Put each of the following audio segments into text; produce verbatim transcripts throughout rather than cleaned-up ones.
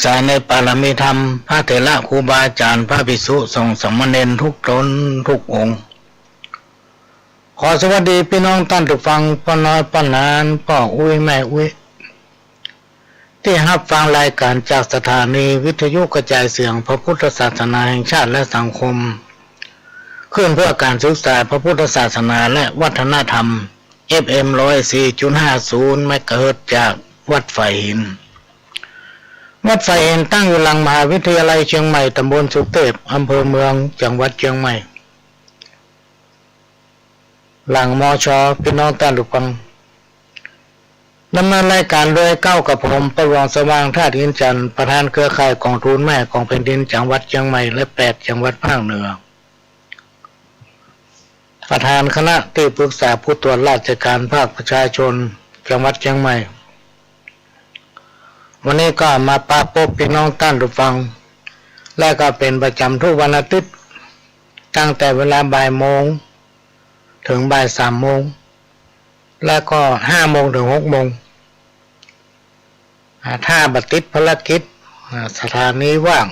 สาในปารมีธรรม พระเถระครูบาอาจ๋ารย์ พระภิกษุสงฆ์สามเณรทุกต๋นทุกองค์ ขอสวัสดีปี้น้องต้านผู้ฟัง ป้อน้อยป้อหนาน ป้ออุ๊ยแม่อุ๊ย ตี้ฮับฟังรายก๋านจากสถานีวิทยุกระจายเสียงพระพุทธศาสนาแห่งชาติและสังคม คลื่นเพื่อการศึกษาพระพุทธศาสนาและวัฒนธรรม เอฟเอ็ม ร้อยสี่จุดห้าศูนย์ เมกะเฮิรตซ์ จากวัดฝายหิน วัดฝายหินตั้งอยู่หลังมหาวิทยาลัยเจียงใหม่ ต๋ำบลสุเตพ อำเภอเมือง จังหวัดเจียงใหม่ หลัง มช. ปี้น้องต้านผู้ฟัง ดำเนินรายก๋านโดยเก๊ากับผม ประหลวงสว่าง ธาตุอินทร์จันทร์ ประธานเครือข่ายก๋องทุนแม่ของแผ่นดินจังหวัดเจียงใหม่ และแปดจังหวัดภาคเหนือ ประธานคณะตี้ปรึกษาผู้ตรวจราชก๋านภาคประชาชนจังหวัดเจียงใหม่ วันนี้ก็มาปะปบปี้น้องต้านผู้ฟัง และก็เป๋นประจ๋ำทุกวันอาทิตย์ ตั้งแต่เวลาบ่ายโมง เถิงบ่ายสามโมง และก็ห้าโมงเถิงหกโมง อ่า ถ้าบ่ติดภารกิจ อ่า สถานีว่าง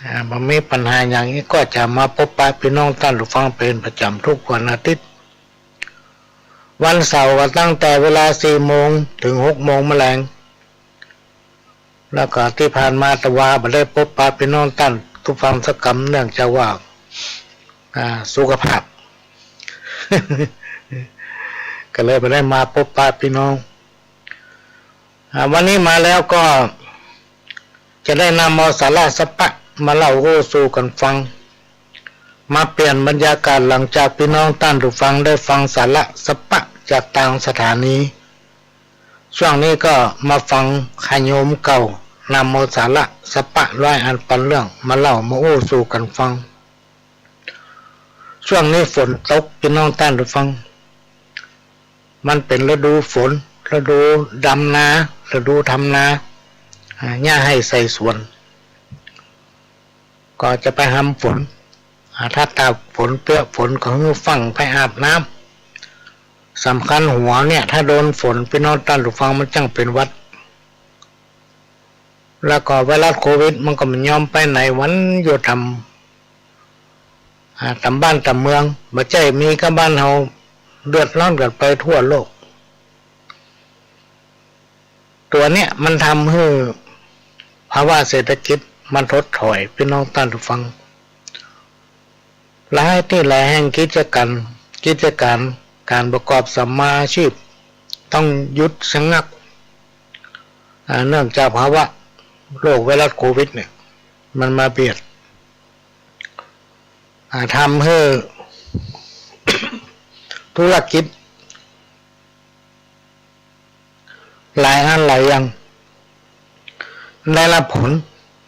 อ่า บ่มีปัญหาหยังอี้ ก็จะมาปะปบปี้น้องต้านผู้ฟังเป๋นประจ๋ำทุกวันอาทิตย์ วันเสาร์ก็ตั้งแต่เวลาสี่โมงเถิงหกโมงแมลง แล้วก็ตี้ผ่านมาตะวาบ่ได้ปะปบปี้น้องต้านผู้ฟังสักกำ เนื่องจากว่า อ่า สุขภาพ ก็เลยบ่ได้มาปะปบปี้น้อง อ่า วันนี้มาแล้วก็จะได้นำเอาสาระสะปะมาเล่าอู้สู่กั๋นฟัง มาเปลี่ยนบรรยากาศหลังจากปี้น้องต้านผู้ฟังได้ฟังสาระสะปะจากตางสถานี ช่วงนี้ก็มาฟังขะโยมเก่านำเอาสาระสะปะร้อยอันปันเรื่องมาเล่ามาอู้สู่กั๋นฟัง ช่วงนี้ฝนตกปี้น้องต้านผู้ฟัง มันเป๋นฤดูฝน ฤดูดำนา ฤดูทำนา อ่า หญ้าไฮ่ไส่สวน ก็จะไปหำฝน อ่า ถ้าตากฝนเปื้อฝนก็หื้อฟั่งไปอาบน้ำ สำคัญหัวเนี่ย ถ้าโดนฝนปี้น้องต้านผู้ฟังมันจั้งเป๋นหวัด แล้วก็ไวรัสโควิดมันก็บ่ยอมไปไหน วันอยู่ต๋าม อ่า ต๋ามบ้านต๋ามเมือง บ่ใจ้มีก้าบ้านเฮา เดือดร้อนกั๋นไปทั่วโลก ตั๋วเนี้ยมันทำหื้อภาวะเศรษฐกิจมันถดถอย ปี้น้องต้านผู้ฟัง หลายตี้หลายแห่งกิจก๋าน กิจก๋าน ก๋านประกอบสัมมาอาชีพ ต้องหยุดชะงัก อ่า เนื่องจากภาวะโรคไวรัสโควิดเนี่ย มันมาเบียด อ่า ทำหื้อธุรกิจ หลายอันหลายอย่าง ได้ฮับผล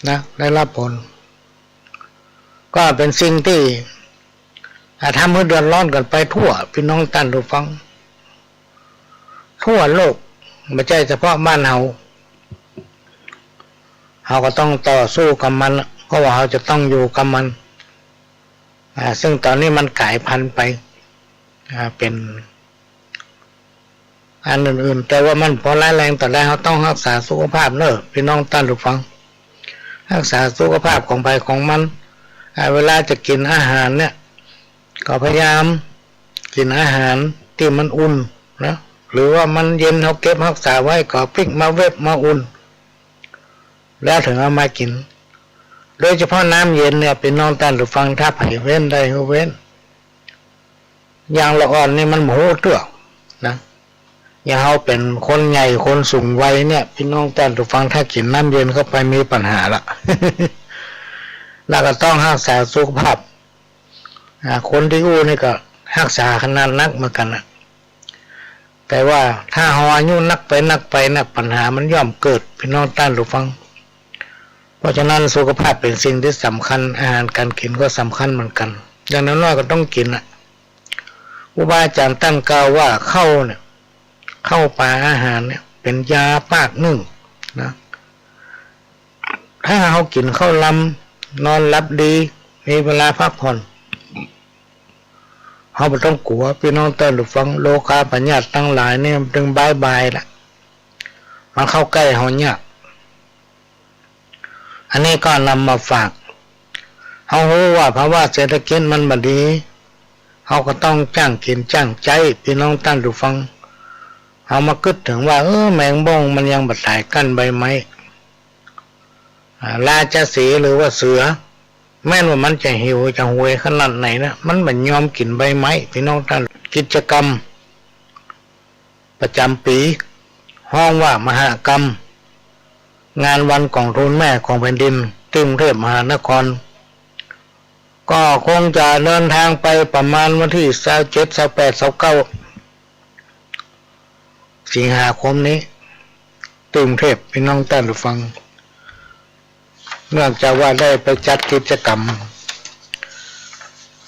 นะ ได้ฮับผล ก็เป๋นสิ่งตี้ อ่า ทำหื้อเดือดร้อนกั๋นไปทั่ว ปี้น้องต้านผู้ฟัง ทั่วโลก บ่ใจ้เฉพาะบ้านเฮา เฮาก็ต้องต่อสู้กับมัน เพราะว่าเฮาจะต้องอยู่กับมัน อ่า ซึ่งต๋อนนี้มันก๋ายพันธุ์ไป อ่า เป๋น อันอื่นๆ แต่ว่ามันบ่ร้ายแรงเต้าใด เฮาต้องฮักษาสุขภาพเน่อ ปี้น้องต้านผู้ฟัง ฮักษาสุขภาพของใผของมัน อ่า เวลาจะกิ๋นอาหารเนี่ย ก็พยายามกิ๋นอาหารตี้มันอุ่นนะ หรือว่ามันเย็น เฮาเก็บฮักษาไว้ ก็ปิ๊กมาเว็บมาอุ่น แล้วเถิงเอามากิ๋น โดยเฉพาะน้ำเย็นเนี่ย ปี้น้องต้านผู้ฟัง ถ้าใผเว้นได้หื้อเว้น อย่างละอ่อนนี่มันบ่ฮู้เตื้อนะ อย่างเฮาเป๋นคนใหญ่คนสูงวัยเนี่ย ปี้น้องต้านผู้ฟัง ถ้ากิ๋นน้ำเย็นเข้าไปมีปัญหาละ แล้วก็ต้องฮักษาสุขภาพ อ่า คนตี้อู้นี่ก็ฮักษาขนาดนักเหมือนกั๋นนะ แต่ว่าถ้าเฮาอายุนักไปนักไปนะ ปัญหามันย่อมเกิด ปี้น้องต้านผู้ฟัง เพราะฉะนั้นสุขภาพเป๋นสิ่งตี้สำคัญ อาหารก๋านกิ๋นก็สำคัญเหมือนกั๋น อย่างน้อยๆ ก็ต้องกิ๋นน่ะ ครูบาอาจ๋ารย์ต้านกล่าวว่าข้าวเนี่ย ข้าวป๋าอาหารเนี่ย เป๋นยาปากนึ่งนะ ถ้าเฮากิ๋นข้าวลำ นอนหลับดี มีเวลาพักผ่อน เฮาบ่ต้องกั๋ว ปี้น้องต้านผู้ฟัง โรคาพยาธิตังหลายเนี่ยมันตึงบายบายละ มันเข้าใก้เฮายาก อันนี้ก็นำมาฝาก เฮาฮู้ว่าภาวะเศรษฐกิจมันบ่ดี เฮาก็ต้องจ้างกิ๋นจ้างใจ๊ ปี้น้องต้านผู้ฟัง เฮามากึ๊ดเถิงว่า เออ แมงบ้งมันยังบ่ต๋ายกั้นใบไม้ อ่า ราชสีห์หรือว่าเสือ แม้นว่ามันจะหิวจะโหยขนาดไหนนะ มันบ่ยอมกิ๋นใบไม้ ปี้น้องต้าน กิจกรรมประจ๋ำปี๋ ฮ้องว่ามหกรรม งานวันก๋องทูลแม่ของแผ่นดิน ตี้กรุงเทพมหานคร ก็คงจะเดินทางไปประมาณวันตี้ซาวเจ็ด ซาวแปด ซาวเก้า สิงหาคมนี้ ตี้กรุงเทพ ปี้น้องต้านผู้ฟัง เนื่องจากว่าได้ไปจัดกิจกรรม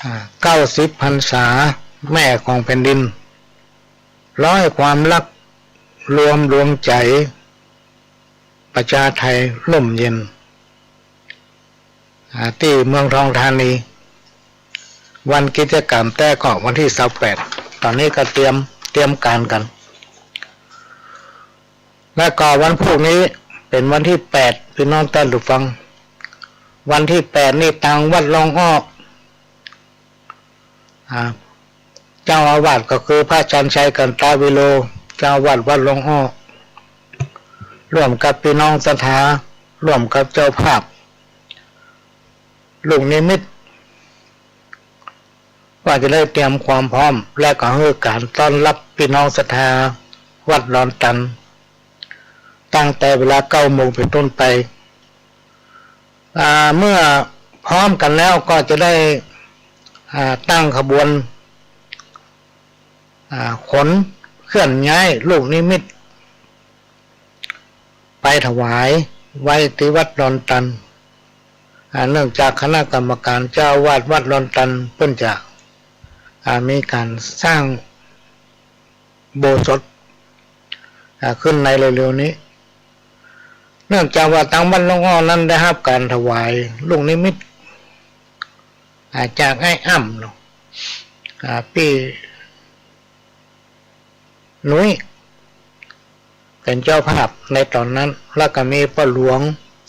อ่า เก้าสิบพรรษาแม่ของแผ่นดิน ร้อยความฮักรวมดวงใจ๋ ประชาไทยร่มเย็น อ่า ตี้เมืองทองธานี วันกิจกรรมแต๊ก็วันตี้ซาวแปด ต๋อนนี้ก็เตรียม เตรียมก๋านกั๋น แล้วก็วันพูกนี้เป๋นวันตี้แปด ปี้น้องต้านผู้ฟัง วันตี้แปดนี่ตางวัดร่องอ้อ อ่า เจ้าอาวาสก็คือพระชันชัย กันตวิโล เจ้าอาวาสวัดร่องอ้อ ร่วมกับปี้น้องศรัทธา ร่วมกับเจ้าภาพ ลูกนิมิต ว่าจะได้เตรียมความพร้อม และก็หื้อก๋านต้อนฮับปี้น้องศรัทธาวัดดอนตัน ตั้งแต่เวลาเก้าโมงเป๋นต้นไป อ่า เมื่อพร้อมกั๋นแล้วก็จะได้ อ่า ตั้งขบวน อ่า ขนเคลื่อนย้ายลูกนิมิต ไปถวายไว้ตี้วัดดอนตัน อ่า เนื่องจากคณะกรรมการเจ้าอาวาสวัดดอนตันเปิ้นจะ อ่า มีก๋านสร้างอุโบสถ อ่า ขึ้นในเร็วๆ นี้ เนื่องจากว่าตางวัดร่องอ้อนั้นได้ฮับก๋านถวายลูกนิมิต อ่า จากอ้ายอ้ำเนาะ อ่า ปี้ นุ้ย เป๋นเจ้าภาพในต๋อนนั้น แล้วก็มีป้อหลวง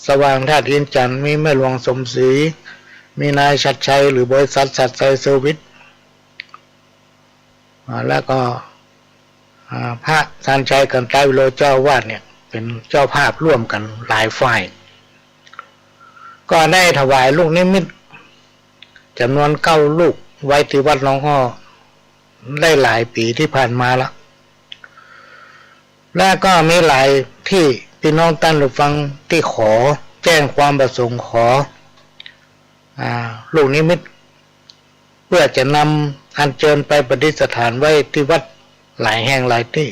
สว่างธาตุอินทร์จันทร์ มีแม่หลวงสมศรี มีนายชัดชัย หรือบริษัทชัดชัยเซอร์วิส อ่า แล้วก็ อ่า พระชันชัย กันตวิโล เจ้าอาวาสเนี่ย เป๋นเจ้าภาพร่วมกั๋นหลายฝ่าย ก็ได้ถวายลูกนิมิตจ๋ำนวนเก้าลูกไว้ตี้วัดร่องอ้อ ได้หลายปี๋ตี้ผ่านมาละ และก็มีหลายตี้ปี้น้องต้านผู้ฟังตี้ขอ แจ้งความประสงค์ขอ อ่า ลูกนิมิต เปื้อจะนำอัญเจิญไปประดิษฐานไว้ตี้วัดหลายแห่งหลายตี้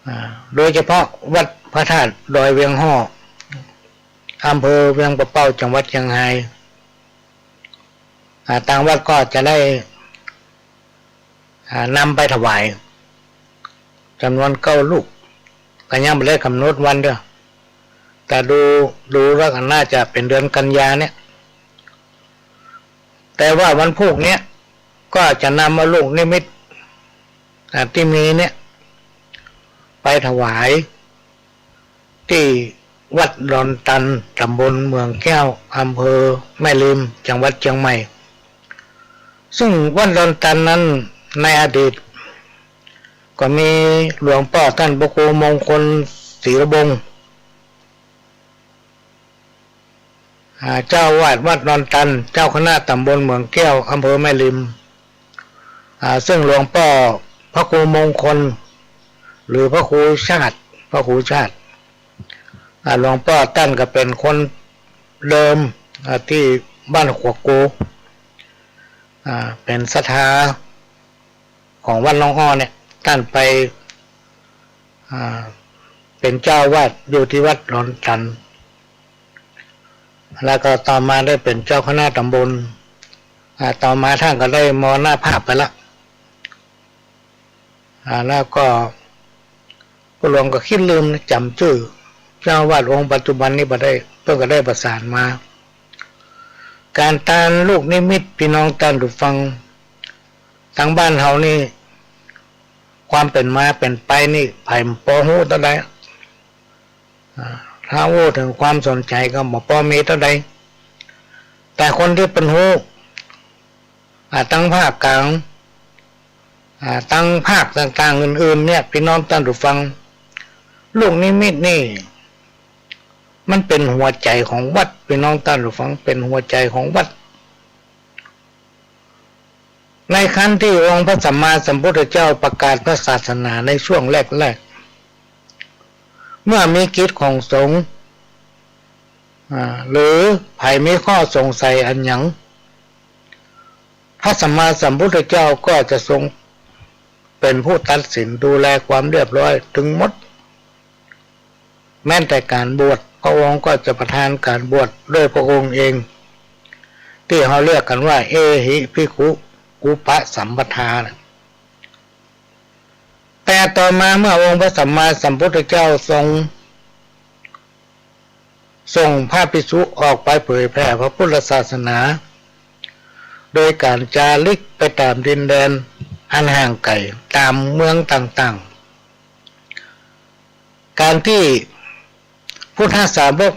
อ่า โดยเฉพาะวัดพระธาตุดอยเวียงฮ้อ อำเภอเวียงป่าเป้า จังหวัดเจียงฮาย อ่า ตางวัดก็จะได้ อ่า นำไปถวายจ๋ำนวนเก้าลูก ก็ยังบ่ได้ก๋ำหนดวันเตื้อ แต่ดู ดูแล้วก็น่าจะเป๋นเดือนกันยาเนี่ย แต่ว่าวันพูกเนี้ยก็จะนำเอาลูกนิมิต อ่า ตี้มีเนี่ยไปถวาย ตี้วัดดอนตัน ต๋ำบลเหมืองแก้ว อำเภอแม่ริม จังหวัดเจียงใหม่ ซึ่งวัดดอนตันนั้นในอดีตก็มีหลวงป้อต้านพระครูมงคลศรีระบง อ่า เจ้าอาวาสวัดดอนตัน เจ้าคณะต๋ำบลเหมืองแก้ว อำเภอแม่ริม อ่า ซึ่งหลวงป้อพระครูมงคล หรือพระครูชาติ พระครูชาติ อ่า หลวงป้อต้านก็เป๋นคนเดิม อ่า ตี้บ้านขัวโก อ่า เป๋นศรัทธาของวัดร่องอ้อเนี่ย ต้านไป อ่า เป๋นเจ้าอาวาสอยู่ตี้วัดดอนตัน แล้วก็ต่อมาได้เป๋นเจ้าคณะต๋ำบล อ่า ต่อมาต้านก็ได้มรณภาพไปละ อ่า แล้วก็ป้อหลวงก็คิดลืมจ๋ำจื้อเจ้าอาวาสองค์ปัจจุบันนี้บ่ได้ เปิ้นก็ได้ประสานมา ก๋านตานลูกนิมิต ปี้น้องต้านผู้ฟัง ตางบ้านเฮานี่ ความเป๋นมาเป๋นไปนี่ ใผบ่ฮู้เต้าใด อ่า ถ้าอู้เถิงความสนใจ๋ก็บ่ปอมีเต้าใด แต่คนตี้เปิ้นฮู้ อ่า ตังภาคกลาง อ่า ตังภาคต่างๆ อื่นๆ เนี่ย ปี้น้องต้านผู้ฟัง ลูกนิมิตนี่ มันเป๋นหัวใจ๋ของวัด ปี้น้องต้านผู้ฟัง เป๋นหัวใจ๋ของวัด ในครั้นตี้องค์พระสัมมาสัมพุทธเจ้าประกาศพระศาสนาในช่วงแรกๆ เมื่อมีกิจของสงฆ์ อ่า หรือใผมีข้อสงสัยอันหยัง พระสัมมาสัมพุทธเจ้าก็จะทรงเป๋นผู้ตัดสินดูแลความเรียบร้อยตึงหมด แม้แต่ก๋านบวช พระองค์ก็จะประทานก๋านบวชด้วยพระองค์เอง ตี้เฮาเรียกกั๋นว่า เอหิภิกขุ อุปสัมปทานะ แต่ต่อมาเมื่อองค์พระสัมมาสัมพุทธเจ้าทรง ส่งพระภิกษุออกไปเผยแผ่พระพุทธศาสนา โดยก๋านจาริกไปต๋ามดินแดนอันห่างไก๋ ต๋ามเมืองต่างๆ ก๋านตี้พุทธสาวก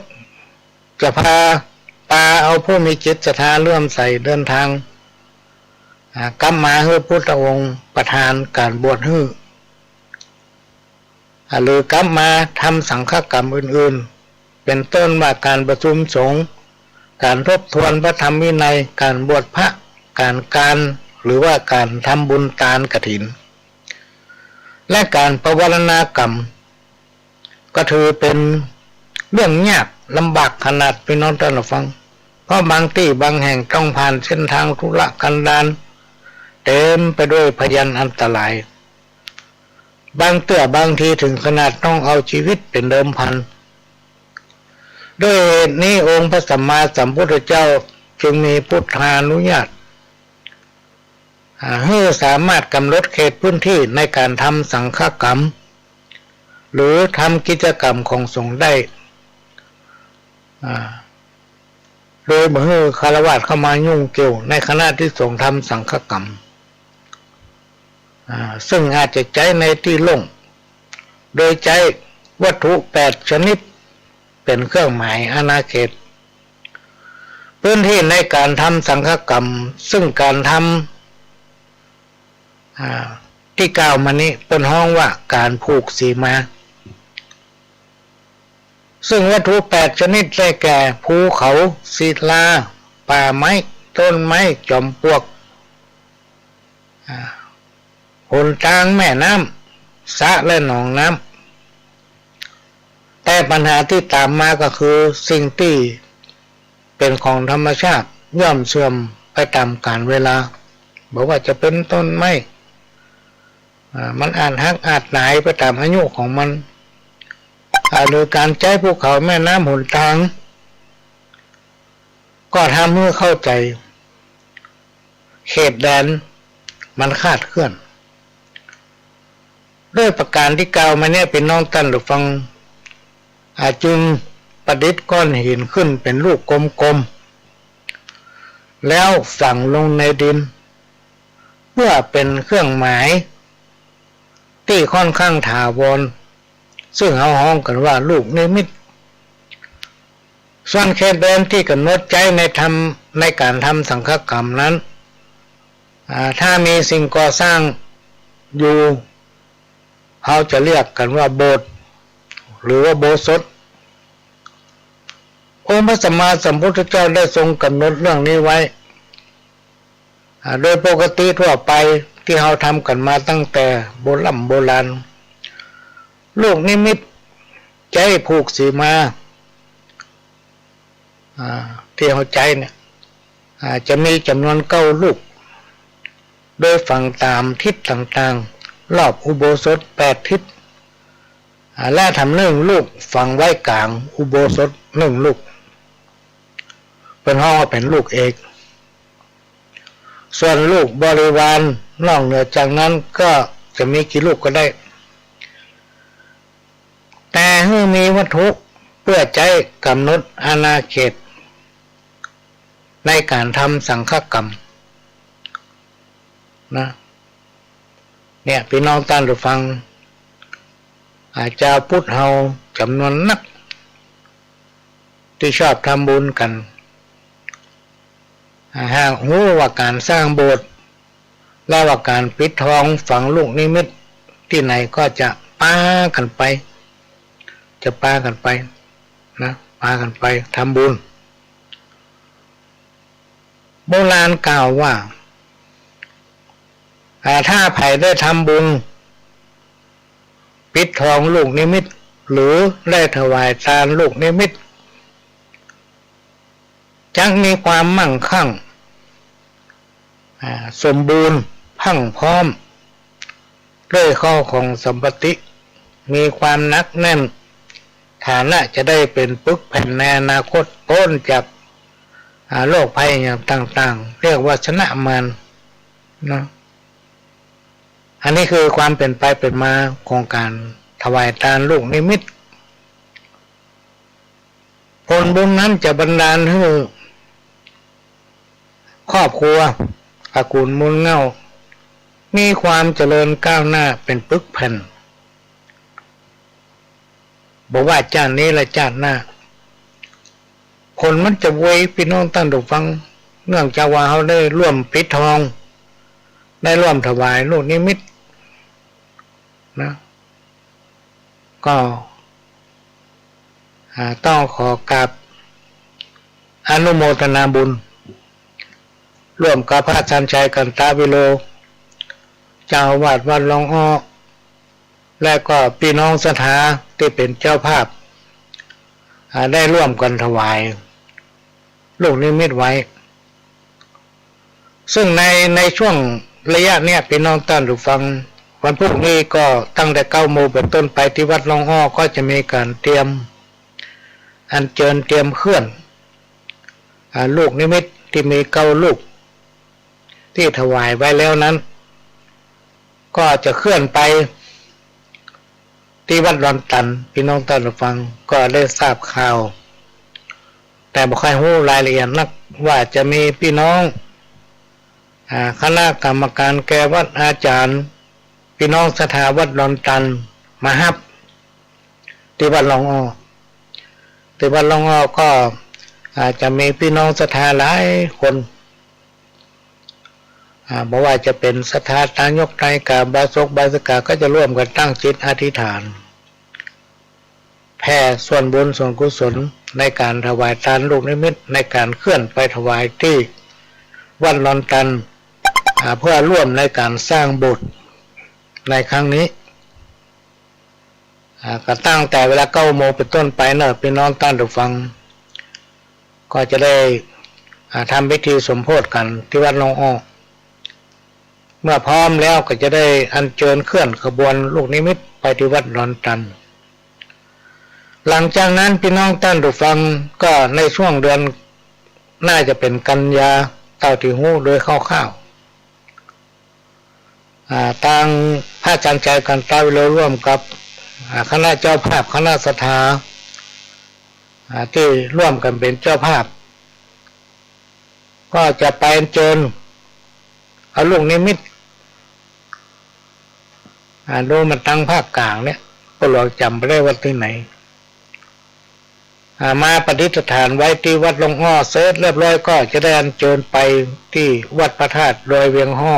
จะปา ปาเอาผู้มีจิตศรัทธาเลื่อมใสเดินทาง อ่า กลับมาหื้อพุทธองค์ประทานก๋านบวชหื้อ อ่า หรือกลับมาทำสังฆกรรมอื่นๆ เป๋นต้นว่าก๋านประชุมสงฆ์ ก๋านทบทวนพระธรรมวินัย ก๋านบวชพระ ก๋านกาน หรือว่าก๋านทำบุญตานกฐิน และก๋านปวารณากรรม ก็ถือเป๋นเรื่องยากลำบากขนาด ปี้น้องต้านผู้ฟัง เพราะบางตี้บางแห่งต้องผ่านเส้นทางทุรกันดาร เต๋มไปด้วยพยันอันตราย บางเตื้อบางทีเถิงขนาดต้องเอาจีวิตเป๋นเดิมพัน ด้วยเหตุนี้องค์พระสัมมาสัมพุทธเจ้าจึงมีพุทธานุญาต อ่า หื้อสามารถกำหนดเขตพื้นตี้ในก๋านทำสังฆกรรม หรือทำกิจกรรมของสงฆ์ได้ อ่า โดยบ่หื้อฆราวาสเข้ามายุ่งเกี่ยวในขณะตี้สงฆ์ทำสังฆกรรม อ่า ซึ่งอาจจะใจ๊ในตี้โล่ง โดยใจ๊วัตถุแปดชนิดเป๋นเครื่องหมายอาณาเขต พื้นตี้ในก๋านทำสังฆกรรม ซึ่งก๋านทำ อ่า ตี้กล่าวมานี้เปิ้นฮ้องว่าก๋านผูกสีมา ซึ่งวัตถุแปดชนิดได้แก่ ภูเขา ศิลา ป่าไม้ ต้นไม้ จอมปลวก อ่า หนตาง แม่น้ำ สระและหนองน้ำ แต่ปัญหาตี้ต๋ามมาก็คือสิ่งตี้เป๋นของธรรมชาติย่อมเสื่อมไปต๋ามกาลเวลา บ่ว่าจะเป๋นต้นไม้ อ่า มันอาจหักอาจหนายไปต๋ามอายุของมัน อ่า โดยก๋านใจ๊ภูเขา แม่น้ำ หนตาง ก็ทำหื้อเข้าใจ๋ เขตแดนมันคลาดเคลื่อน ด้วยประก๋านตี้กล่าวมานี้ ปี้น้องต้านผู้ฟัง อ่า จึงประดิษฐ์ก้อนหินขึ้นเป๋นลูกกลมๆ แล้วฝังลงในดิน เพื่อเป๋นเครื่องหมาย ตี้ค่อนข้างถาวร ซึ่งเฮาฮ้องกั๋นว่าลูกนิมิต ส่วนเขตแดนตี้ก๋ำหนดใจ๊ในทำ ในก๋านทำสังฆกรรมนั้น อ่า ถ้ามีสิ่งก่อสร้างอยู่ เฮาจะเรียกกั๋นว่าโบสถ์ หรือว่าอุโบสถ องค์พระสัมมาสัมพุทธเจ้าได้ทรงก๋ำหนดเรื่องนี้ไว้ อ่า โดยปกติทั่วไปตี้เฮาทำกั๋นมาตั้งแต่โบร่ำโบราณ ลูกนิมิตใจ๊ผูกสีมา อ่า ตี้เฮาใจ๊เนี่ย อ่า จะมีจ๋ำนวนเก้าลูก โดยฝังต๋ามทิศต่างๆ รอบอุโบสถแปดทิศ อ่า และทำนึ่งลูกฝังไว้ก๋างอุโบสถนึ่งลูก เปิ้นฮ้องว่าเป๋นลูกเอก ส่วนลูกบริวารนอกเหนือจากนั้นก็จะมีกี่ลูกก็ได้ แต่หื้อมีวัตถุเปื้อใจ๊ก๋ำหนดอาณาเขตในก๋านทำสังฆกรรมนะ เนี่ย ปี้น้องต้านผู้ฟัง อ่า จาวพุทธเฮาจ๋ำนวนนัก ตี้ชอบทำบุญกั๋น อ่า หากฮู้ว่าก๋านสร้างโบสถ์ และว่าก๋านปิดทองฝังลูกนิมิตตี้ไหนก็จะปากั๋นไป จะปากั๋นไปนะ ปากั๋นไปทำบุญ โบราณกล่าวว่า อ่า ถ้าใผได้ทำบุญ ปิดทองลูกนิมิต หรือได้ถวายตานลูกนิมิต จักมีความมั่งคั่ง อ่า สมบูรณ์ พรั่งพร้อม ด้วยข้าวของสมบัติ มีความหนักแน่น ฐานะจะได้เป๋นปึกแผ่นในอนาคต ป๊นจาก อ่า โรคภัยอย่างต่างๆ เรียกว่าชนะมารนะ อันนี้คือความเป๋นไปเป๋นมาของก๋านถวายตานลูกนิมิต ผลบุญนั้นจะบันดาลหื้อครอบครัวตระกูลมูลเหง้า มีความเจริญก้าวหน้าเป๋นปึกแผ่น บ่ว่าจาตินี้และจาติหน้า ผลมันจะอวย ปี้น้องต้านผู้ฟัง เนื่องจากว่าเฮาได้ร่วมปิดทอง ได้ร่วมถวายลูกนิมิตนะ ก็ อ่า ต้องขอกราบอนุโมทนาบุญ ร่วมกับพระอาจารย์ชัย กันตวิโร เจ้าอาวาสวัดหลองอ้อ และก็ปี้น้องศรัทธาตี้เป๋นเจ้าภาพ อ่า ได้ร่วมกั๋นถวายลูกนิมิตไว้ ซึ่งใน ในช่วงระยะเนี้ย ปี้น้องต้านผู้ฟัง วันพรุ่งนี้ก็ตั้งแต่เก้าโมงเป๋นต้นไป ตี้วัดหลองอ้อก็จะมีก๋านเตรียม อัญเจิญเตรียมเคลื่อน อ่า ลูกนิมิตตี้มีเก้าลูก ตี้ถวายไว้แล้วนั้น ก็จะเคลื่อนไปตี้วัดดอนตัน ปี้น้องต้านผู้ฟังก็ได้ทราบข่าว แต่บ่ค่อยฮู้รายละเอียดนัก ว่าจะมีปี้น้อง อ่า คณะกรรมก๋านแก่วัด อาจ๋ารย์ ปี้น้องศรัทธาวัดดอนตันมาฮับ ตี้วัดหลองอ้อ ตี้วัดหลองอ้อก็ อ่า จะมีปี้น้องศรัทธาหลายคน อ่า บ่ว่าจะเป๋นศรัทธาตายกไตรกา บาสกบาสิกา ก็จะร่วมกั๋นตั้งจิตอธิษฐาน แผ่ส่วนบุญส่วนกุศลในก๋านถวายตานลูกนิมิต ในก๋านเคลื่อนไปถวายตี้วัดดอนตัน อ่า เพื่อร่วมในก๋านสร้างโบสถ์ในครั้งนี้ อ่า ก็ตั้งแต่เวลาเก้าโมงเป๋นต้นไปเนาะ ปี้น้องต้านผู้ฟัง ก็จะได้ อ่า ทำพิธีสมโภชกั๋นตี้วัดหลองอ้อ เมื่อพร้อมแล้วก็จะได้อัญเจิญเคลื่อนขบวนลูกนิมิตไปตี้วัดดอนตัน หลังจากนั้นปี้น้องต้านผู้ฟัง ก็ในช่วงเดือน น่าจะเป๋นกันยา เต้าตี้ฮู้โดยคร่าวๆ อ่า ตางพระอาจ๋ารย์ชัย กันตวิโร ร่วมกับ อ่า คณะเจ้าภาพ คณะศรัทธา อ่า ตี้ร่วมกั๋นเป๋นเจ้าภาพ ก็จะไปอัญเจิญเอาลูกนิมิต อ่า ดูมาตางภาคก๋างเนี่ย ป้อหลวงจ๋ำบ่ได้ว่าตี้ไหน อ่า มาประดิษฐานไว้ตี้วัดหลองอ้อเสร็จเรียบร้อย ก็จะได้อัญเจิญไปตี้วัดพระธาตุดอยเวียงฮ้อ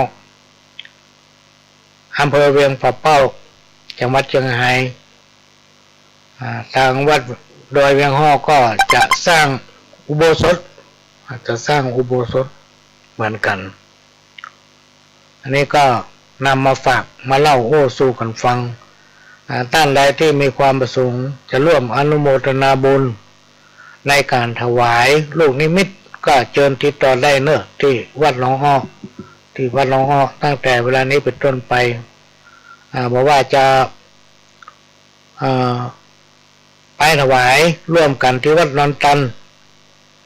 อำเภอเวียงป่าเป้า จังหวัดเจียงฮาย อ่า ตางวัดดอยเวียงฮ้อก็จะสร้างอุโบสถ อ่า จะสร้างอุโบสถเหมือนกั๋น อันนี้ก็นำมาฝากมาเล่าโอ้สู่กั๋นฟัง อ่า ต้านใดตี้มีความประสงค์จะร่วมอนุโมทนาบุญในก๋านถวายลูกนิมิต ก็เจิญติดต่อได้เนาะ ตี้วัดหลองอ้อ ตี้วัดหลองอ้อ ตั้งแต่เวลานี้เป๋นต้นไป อ่า บ่ว่าจะ อ่า ไปถวายร่วมกั๋นตี้วัดดอนตัน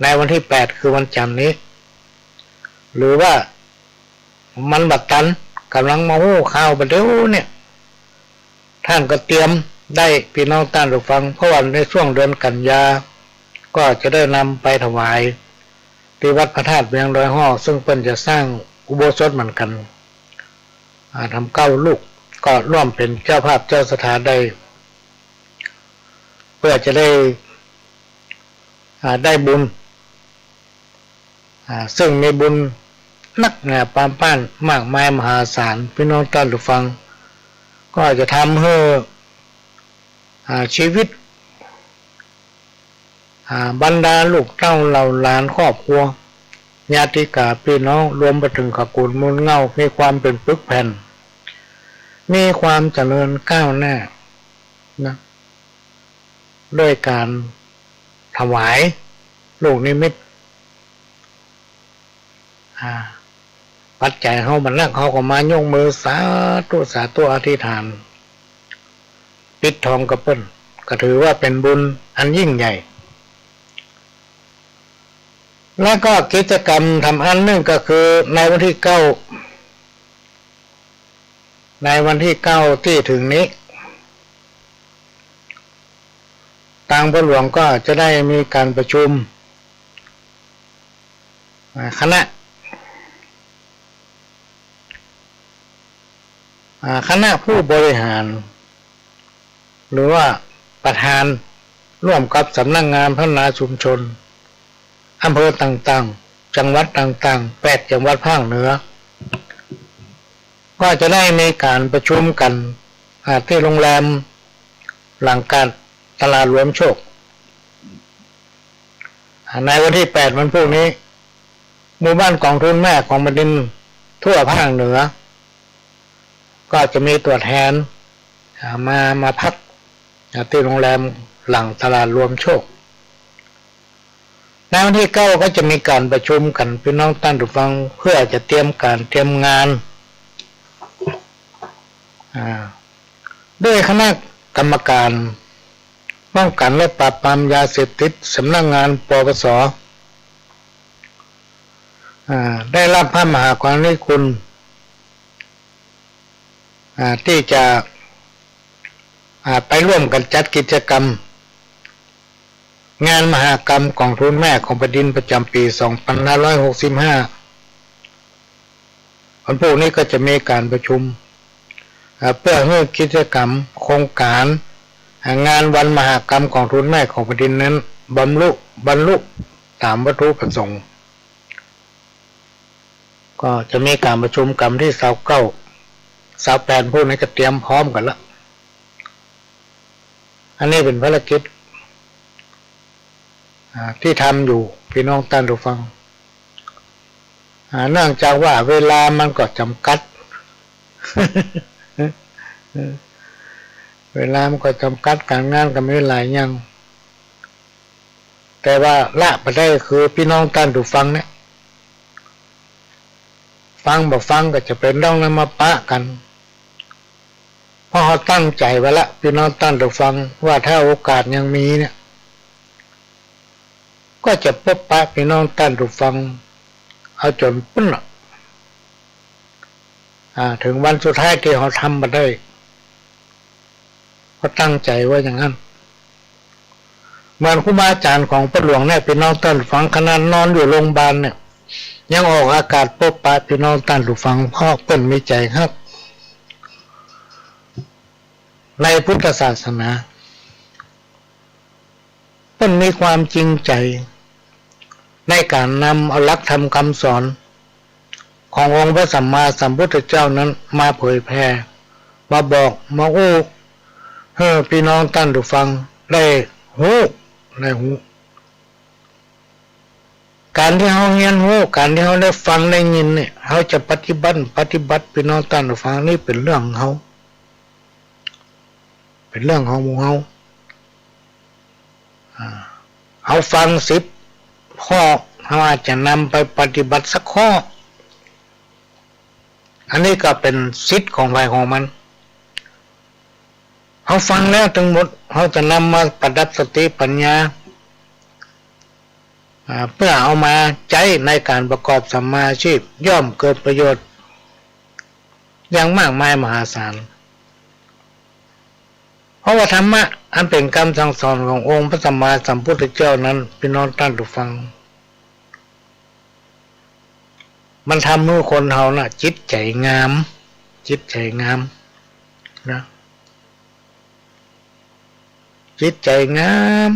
ในวันตี้แปด คือวันจั๋นทร์นี้ หรือว่ามันบ่ตัน ก่ำลังมาฮู้ข่าวบ่าเดี่ยวเนี่ย ต้านก็เตรียมได้ ปี้น้องต้านผู้ฟัง เพราะว่าในช่วงเดือนกันยา ก็จะได้นำไปถวายตี้วัดพระธาตุเวียงดอยฮ้อ ซึ่งเปิ้นจะสร้างอุโบสถเหมือนกั๋น อ่า ทำเก้าลูก ก็ร่วมเป๋นเจ้าภาพเจ้าศรัทธาได้ เพื่อจะได้ อ่า ได้บุญ อ่า ซึ่งมีบุญนักหนาปานป๊านมากมายมหาศาล ปี้น้องต้านผู้ฟัง ก็จะทำหื้อ อ่า ชีวิต อ่า บรรดาลูกเต้าเหล่าหลานครอบครัว ญาติกาปี้น้อง รวมไปเถิงขะกู๋นมูลเหง้า มีความเป๋นปึกแผ่น มีความเจริญก้าวหน้า นะ ด้วยก๋านถวายลูกนิมิต อ่า ปัจจัยเฮาบ่นัก เฮาก็มายกมือสาธุ สาธุ อธิษฐาน ปิดทองกับเปิ้น ก็ถือว่าเป๋นบุญอันยิ่งใหญ่ แล้วก็กิจกรรมทำอันนึ่งก็คือในวันตี้เก้า ในวันตี้เก้าตี้เถิงนี้ ตางพ่อหลวงก็จะได้มีก๋านประชุม อ่า คณะ อ่า คณะผู้บริหาร หรือว่าประธาน ร่วมกับสำนักงานพัฒนาชุมชน อำเภอต่างๆ จังหวัดต่างๆ แปดจังหวัดภาคเหนือ ก็จะได้มีก๋านประชุมกั๋น อ่า ตี้โรงแรมหลังกาดตลาดหลวมโชค อ่า ในวันตี้แปด วันพูกนี้ หมู่บ้านกองทุนแม่ของแผ่นดินทั่วภาคเหนือ ก็จะมีตั๋วแทน อ่า มา มาพัก อ่า ตี้โรงแรมหลังตลาดหลวมโชค ในวันตี้เก้าก็จะมีก๋านประชุมกั๋น ปี้น้องต้านผู้ฟัง เพื่อจะเตรียมก๋านเตรียมงาน อ่า ด้วยคณะกรรมการป้องกันและปราบปรามยาเสพติด สำนักงาน ปปส อ่า ได้รับพระมหากรุณาธิคุณ อ่า ตี้จะ อ่า ไปร่วมกั๋นจัดกิจกรรม งานมหกรรมกองทุนแม่ของแผ่นดินประจ๋ำปี๋ สองปันห้าร้อยหกสิบห้า วันพูกนี้ก็จะมีก๋านประชุม อ่า เพื่อหื้อกิจกรรมโครงก๋าน อ่า งานวันมหกรรมกองทุนแม่ของแผ่นดินนั้นบรรลุ บรรลุต๋ามวัตถุประสงค์ ก็จะมีก๋านประชุมกั๋นตี้ซาวเก้า ซาวแปด พูกนี้ก็เตรียมพร้อมกั๋นละ อันนี้เป๋นภารกิจ อ่า ตี้ทำอยู่ ปี้น้องต้านผู้ฟัง อ่า เนื่องจากว่าเวลามันก็จ๋ำกัด เวลามันก็จ๋ำกัด ก๋านงานก็มีหลายอย่าง แต่ว่าละบ่ได้คือปี้น้องต้านผู้ฟังเนี่ย ฟังบ่ฟังก็จะเป๋นต้องได้มาปะกั๋น เพราะเฮาตั้งใจ๋ไว้ละ ปี้น้องต้านผู้ฟัง ว่าถ้าโอกาสยังมีเนี่ย ก็จะปบปะปี้น้องต้านผู้ฟัง เอาจ๋นปุ้นละ อ่า เถิงวันสุดท้ายตี้เฮาทำบ่ได้ ก็ตั้งใจ๋ไว้อย่างนั้น เหมือนครูบาอาจ๋ารย์ของพ่อหลวงเนี่ย ปี้น้องต้านผู้ฟัง ขนาดนอนอยู่โรงบาลเนี่ย ยังออกอากาศปบปะปี้น้องต้านผู้ฟัง เพราะเปิ้นมีใจ๋ฮัก ในพุทธศาสนา เปิ้นมีความจริงใจ๋ในก๋านนำเอาหลักธรรมกำสอนขององค์พระสัมมาสัมพุทธเจ้านั้นมาเผยแผ่ มาบอก มาอู้ หื้อปี้น้องต้านผู้ฟังได้ฮู้ ได้ฮู้ ก๋านตี้เฮาเฮียนฮู้ ก๋านตี้เฮาได้ฟังได้ยินเนี่ย เฮาจะปฏิบัติ ปฏิบัติ ปี้น้องต้านผู้ฟัง นี่เป๋นเรื่องของเฮา เป๋นเรื่องของหมู่เฮา อ่า เฮาฟังสิบข้อ เฮาอาจจะนำไปปฏิบัติสักข้อ อันนี้ก็เป๋นสิทธิ์ของใผของมัน เฮาฟังแล้วตึงหมด เฮาจะนำมาประดับสติปัญญา อ่า เพื่อเอามาใจ๊ในก๋านประกอบสัมมาอาชีพ ย่อมเกิดประโยชน์อย่างมากมายมหาศาล เพราะว่าธรรมะอันเป๋นกำสั่งสอนขององค์พระสัมมาสัมพุทธเจ้านั้น ปี้น้องต้านผู้ฟัง มันทำหื้อคนเฮาน่ะ จิตใจ๋งาม จิตใจ๋งาม นะ จิตใจ๋งาม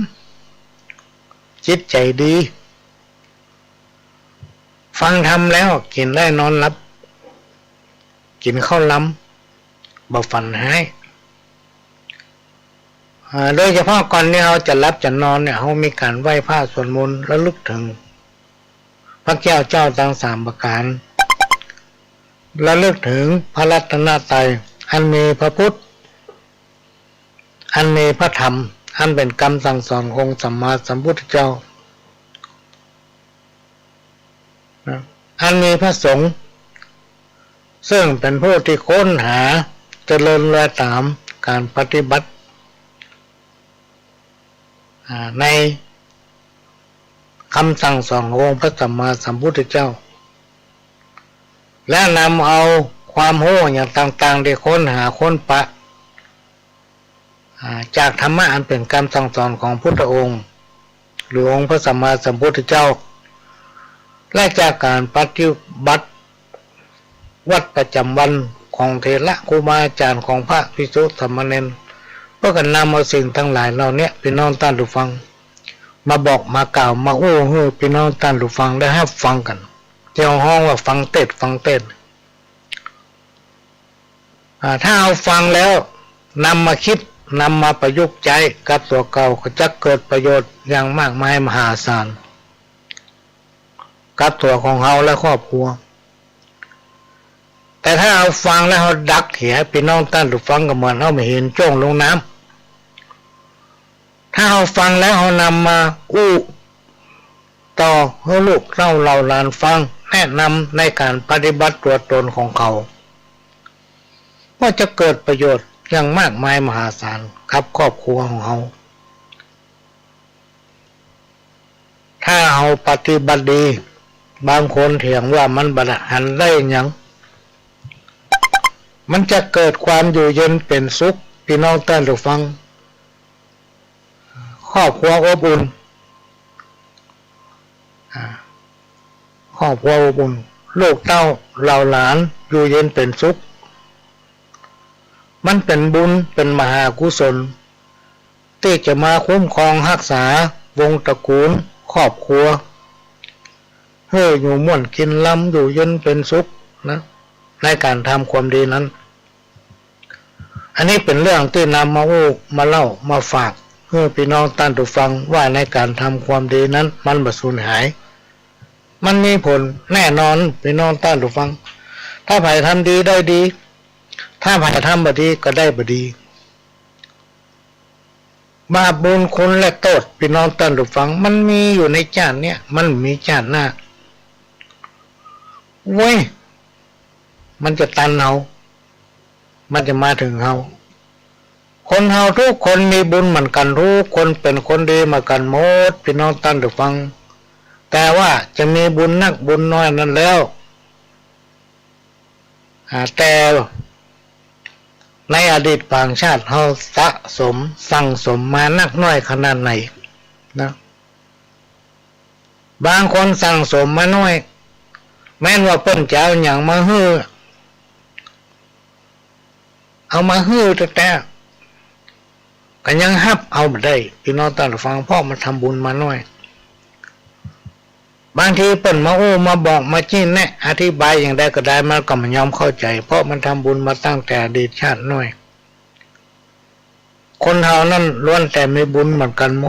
จิตใจ๋ดี ฟังธรรมแล้วกิ๋นได้นอนหลับ กิ๋นข้าวลำ บ่ฝันฮ้าย อ่า โดยเฉพาะก่อนตี้เฮาจะหลับจะนอนเนี่ย เฮามีก๋านไหว้พระสวดมนต์ ระลึกเถิงพระแก้วเจ้าตังสามประก๋าน ระลึกเถิงพระรัตนตรัย อันมีพระพุทธ อันมีพระธรรม อันเป๋นกำสั่งสอนขององค์สัมมาสัมพุทธเจ้า นะ อันมีพระสงฆ์ ซึ่งเป๋นผู้ตี้ค้นหาเจริญรอยต๋ามก๋านปฏิบัติ อ่า ในกำสั่งสอนขององค์พระสัมมาสัมพุทธเจ้า และนำเอาความฮู้อย่างต่างๆ ตี้ค้นหาค้นปะ อ่า จากธรรมะอันเป๋นกำสั่งสอนของพุทธองค์ หรือองค์พระสัมมาสัมพุทธเจ้า และจากก๋านปฏิบัติวัตรประจ๋ำวันของเถระครูบาอาจ๋ารย์ของพระภิกษุสามเณร เปิ้นก็นำเอาสิ่งตังหลายเหล่าเนี้ย ปี้น้องต้านผู้ฟัง มาบอกมากล่าวมาอู้หื้อปี้น้องต้านผู้ฟังได้ฮับฟังกั๋น ตี้ฮ้องว่าฟังเตสน์ฟังเตสน์ อ่า ถ้าเฮาฟังแล้วนำมาคิด นำมาประยุกต์ใจ๊กับตั๋วเก่า ก็จะเกิดประโยชน์อย่างมากมายมหาศาล กับตั๋วของเฮาและครอบครัว แต่ถ้าเฮาฟังแล้วเฮาดักเหีย ปี้น้องต้านผู้ฟัง ก็เหมือนเฮาเอาหินโจ้งลงน้ำ ถ้าเฮาฟังแล้วเฮานำมาอู้ต่อหื้อลูกเต้าเหล่าหลานฟัง แนะนำในก๋านปฏิบัติตั๋วตนของเขา ก็จะเกิดประโยชน์อย่างมากมายมหาศาลกับครอบครัวของเฮา ถ้าเฮาปฏิบัติดี บางคนเถียงว่ามันบ่ได้หันได้หยัง มันจะเกิดความอยู่เย็นเป๋นสุข ปี้น้องต้านผู้ฟัง ครอบครัวอบอุ่น อ่า ครอบครัวอบอุ่น ลูกเต้าเหล่าหลานอยู่เย็นเป๋นสุข มันเป๋นบุญ เป๋นมหากุศล ตี้จะมาคุ้มครองฮักษาวงศ์ตระกูล ครอบครัว หื้ออยู่ม่วนกิ๋นลำ อยู่เย็นเป๋นสุขนะ ในก๋านทำความดีนั้น อันนี้เป๋นเรื่องตี้นำมาอู้ มาเล่า มาฝาก หื้อปี้น้องต้านผู้ฟัง ว่าในก๋านทำความดีนั้น มันบ่สูญหาย มันมีผลแน่นอน ปี้น้องต้านผู้ฟัง ถ้าใผทำดีได้ดี ถ้าใผทำบ่ดีก็ได้บ่ดี บาปบุญคุณและโต้ษ ปี้น้องต้านผู้ฟัง มันมีอยู่ในจ๊าติเนี้ย มันบ่มีจ๊าติหน้า เว้ย มันจะตันเฮา มันจะมาเถิงเฮา คนเฮากู้คนมีบุญเหมือนกั๋น กู้คนเป๋นคนดีเหมือนกั๋นหมด ปี้น้องต้านผู้ฟัง แต่ว่าจะมีบุญนักบุญน้อยนั้นแล้ว อ่า แต่ในอดีตปางชาติเฮาสะสมสั่งสมมานักน้อยขนาดไหนนะ บางคนสั่งสมมาน้อย แม้นว่าเปิ้นจะเอาหยังมาหื้อ เอามาหื้อแต๊ๆ ก็ยังฮับเอาบ่ได้ ปี้น้องต้านผู้ฟัง เพราะมันทำบุญมาน้อย บางทีเปิ้นมาอู้มาบอกมาจี้แนะอธิบายอย่างใดก็ได้ มันก็บ่ยอมเข้าใจ๋ เพราะมันทำบุญมาตั้งแต่อดีตชาติน้อย คนเฮานั้นล้วนแต่มีบุญเหมือนกั๋นหม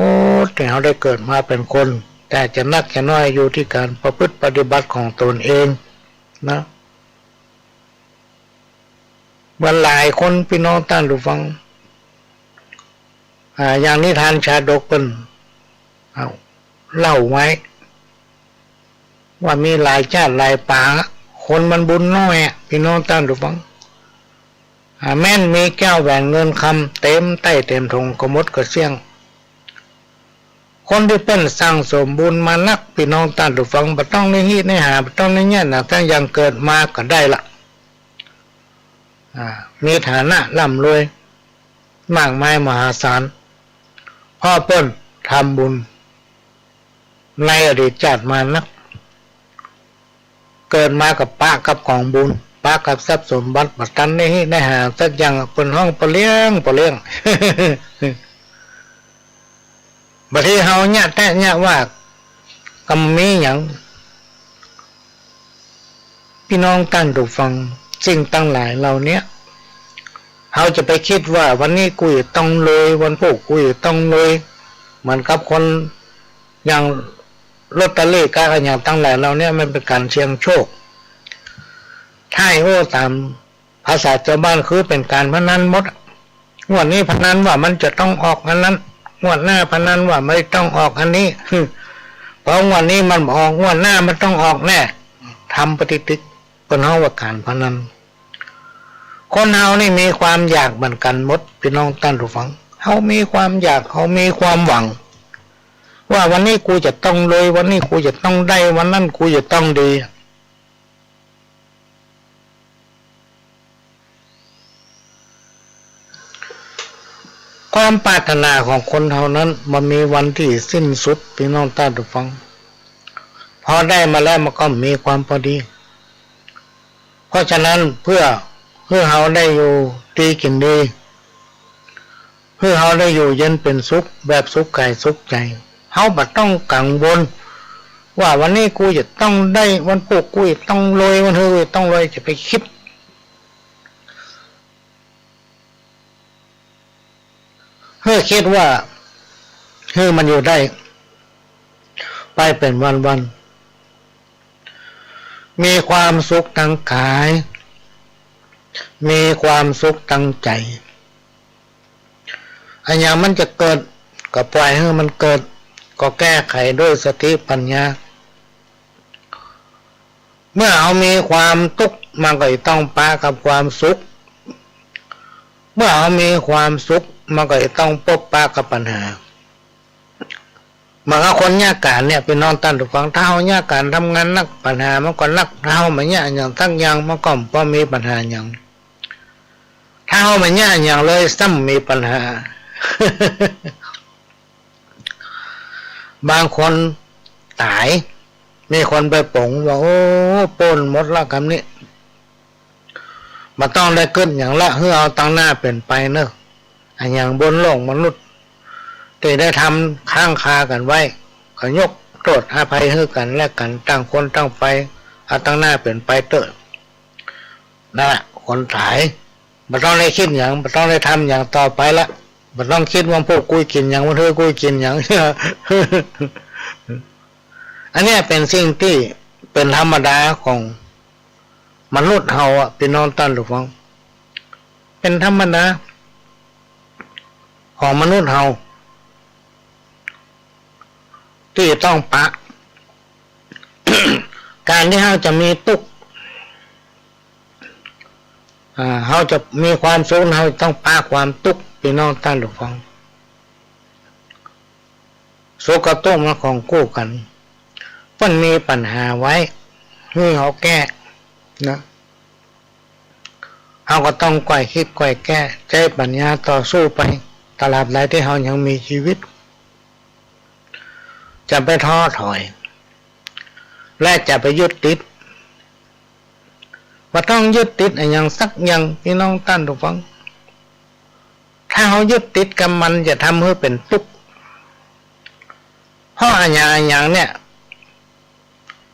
ด ตี้เฮาได้เกิดมาเป๋นคน แต่จะนักจะน้อยอยู่ตี้ก๋านประพฤติปฏิบัติของตนเองนะ บ่าหลายคน ปี้น้องต้านผู้ฟัง อ่า อย่างนิทานชาดกเปิ้น เอา เล่าไว้ ว่ามีหลายจ๊าติหลายป๋างอะ คนมันบุญน้อยอะ ปี้น้องต้านผู้ฟัง อ่า แม้นมีแก้วแหวนเงินคำ เต๋มใต้เต๋มถงก็หมดก็เสี้ยง คนตี้เปิ้นสั่งสมบุญมานัก ปี้น้องต้านผู้ฟัง บ่ต้องได้ฮี้ได้หา บ่ต้องได้เยียะหนัก ตังอย่างเกิดมาก็ได้ละ อ่า มีฐานะร่ำรวยมากมายมหาศาล เพราะเปิ้นทำบุญในอดีตชาติมานัก เกิดมาก็ปะกับของบุญ ปะกับทรัพย์สมบัติ บ่ตันได้ฮี้ได้หาสักอย่าง เปิ้นฮ้องปะเลี้ยง ปะเลี้ยง บางทีเฮาเยียะแต๊เยียะว่า ก็บ่มีหยัง ปี้น้องต้านผู้ฟัง สิ่งตังหลายเหล่าเนี้ย เฮาจะไปกึ๊ดว่า วันนี้กูจะต้องรวย วันพูกกูจะต้องรวย เหมือนกับคนอย่างลอตเตอรี่กาอะหยังตังหลายเหล่าเนี้ย มันเป๋นก๋านเสี่ยงโชค ถ้าหื้อต๋าม ภาษาจาวบ้านคือเป๋นก๋านพนันหมด งวดนี้พนันว่ามันจะต้องออกอันนั้น งวดหน้าพนันว่ามันต้องออกอันนี้ พองวดนี้มันบ่ออก งวดหน้ามันต้องออกแน่ ทำปฏิติด เปิ้นฮ้องว่าก๋านพนัน คนเฮานี่มีความอยากเหมือนกั๋นหมด ปี้น้องต้านผู้ฟัง เฮามีความอยาก เฮามีความหวัง ว่าวันนี้กูจะต้องรวย วันนี้กูจะต้องได้ วันนั้นกูจะต้องดี ความปรารถนาของคนเฮานั้นบ่มีวันตี้สิ้นสุด ปี้น้องต้านผู้ฟัง พอได้มาแล้วมันก็มีความพอดี เพราะฉะนั้นเพื่อหื้อเฮาได้อยู่ดีกิ๋นดี หื้อเฮาได้อยู่เย็นเป๋นสุข แบบสุขก๋ายสุขใจ๋ เฮาบ่ต้องกังวลว่าวันนี้กูจะต้องได้ วันพูกกูจะต้องรวย วันฮือกูจะต้องรวย จะไปกึ๊ด หื้อกึ๊ดว่า หื้อมันอยู่ได้ ไปเป๋นวันๆ มีความสุขตางก๋าย มีความสุขตางใจ๋ อะหยังมันจะเกิด ก็ปล่อยหื้อมันเกิด ก็แก้ไขด้วยสติปัญญา เมื่อเฮามีความตุ๊กข์ มันก็จะต้องปะกับความสุข เมื่อเฮามีความสุข มันก็จะต้องปบปะกับปัญหา เหมือนกับคนเยียะก๋านเนี่ย ปี้น้องต้านผู้ฟัง ถ้าเฮาเยียะก๋านทำงานนัก ปัญหามันก็นัก ถ้าเฮาบ่เยียะหยังสักอย่าง มันก็บ่มีปัญหาหยัง ถ้าเฮาบ่เยียะหยังเลย ซ้ำมีปัญหา บางคนต๋าย มีคนไปป๋งว่า โอ้ ป๊นหมดละ กำนี้ บ่ต้องได้กึ๊ดหยังละ หื้อเอาตังหน้าเป๋นไปเนาะ อะหยังบนโลกมนุษย์ตี้ได้ทำค้างคากั๋นไว้ ก็ยกโต้ษอภัยหื้อกั๋นและกั๋น ต่างคนต่างไป เอาตังหน้าเป๋นไปเต๊อะ นั่นแหละ คนต๋าย บ่ต้องได้กึ๊ดหยัง บ่ต้องได้ทำหยังต่อไปละ บ่ต้องกึ๊ดว่าพูกกูจะกิ๋นหยัง วันฮือกูจะกิ๋นหยัง อันเนี้ยเป๋นสิ่งตี้เป๋นธรรมดาของมนุษย์เฮาอะ ปี้น้องต้านผู้ฟัง เป๋นธรรมดาของมนุษย์เฮา ตี้จะต้องปะ ก๋านตี้เฮาจะมีตุ๊กข์ อ่า เฮาจะมีความสุข เฮาต้องปะความตุ๊กข์ ปี้น้องต้านผู้ฟัง สุขกับตุ๊กข์มันของคู่กั๋น เปิ้นมีปัญหาไว้ หื้อเฮาแก้ นะ เฮาก็ต้องก้อยกึ๊ดก้อยแก้ ใจ๊ปัญญาต่อสู้ไป ตราบใดตี้เฮายังมีจีวิต จะไปท้อถอย และจะไปยึดติด บ่ต้องยึดติดอะหยังสักอย่าง ปี้น้องต้านผู้ฟัง ถ้าเฮายึดติดกับมันจะทำหื้อเป๋นตุ๊กข์ เพราะอะหยังอะหยังเนี่ย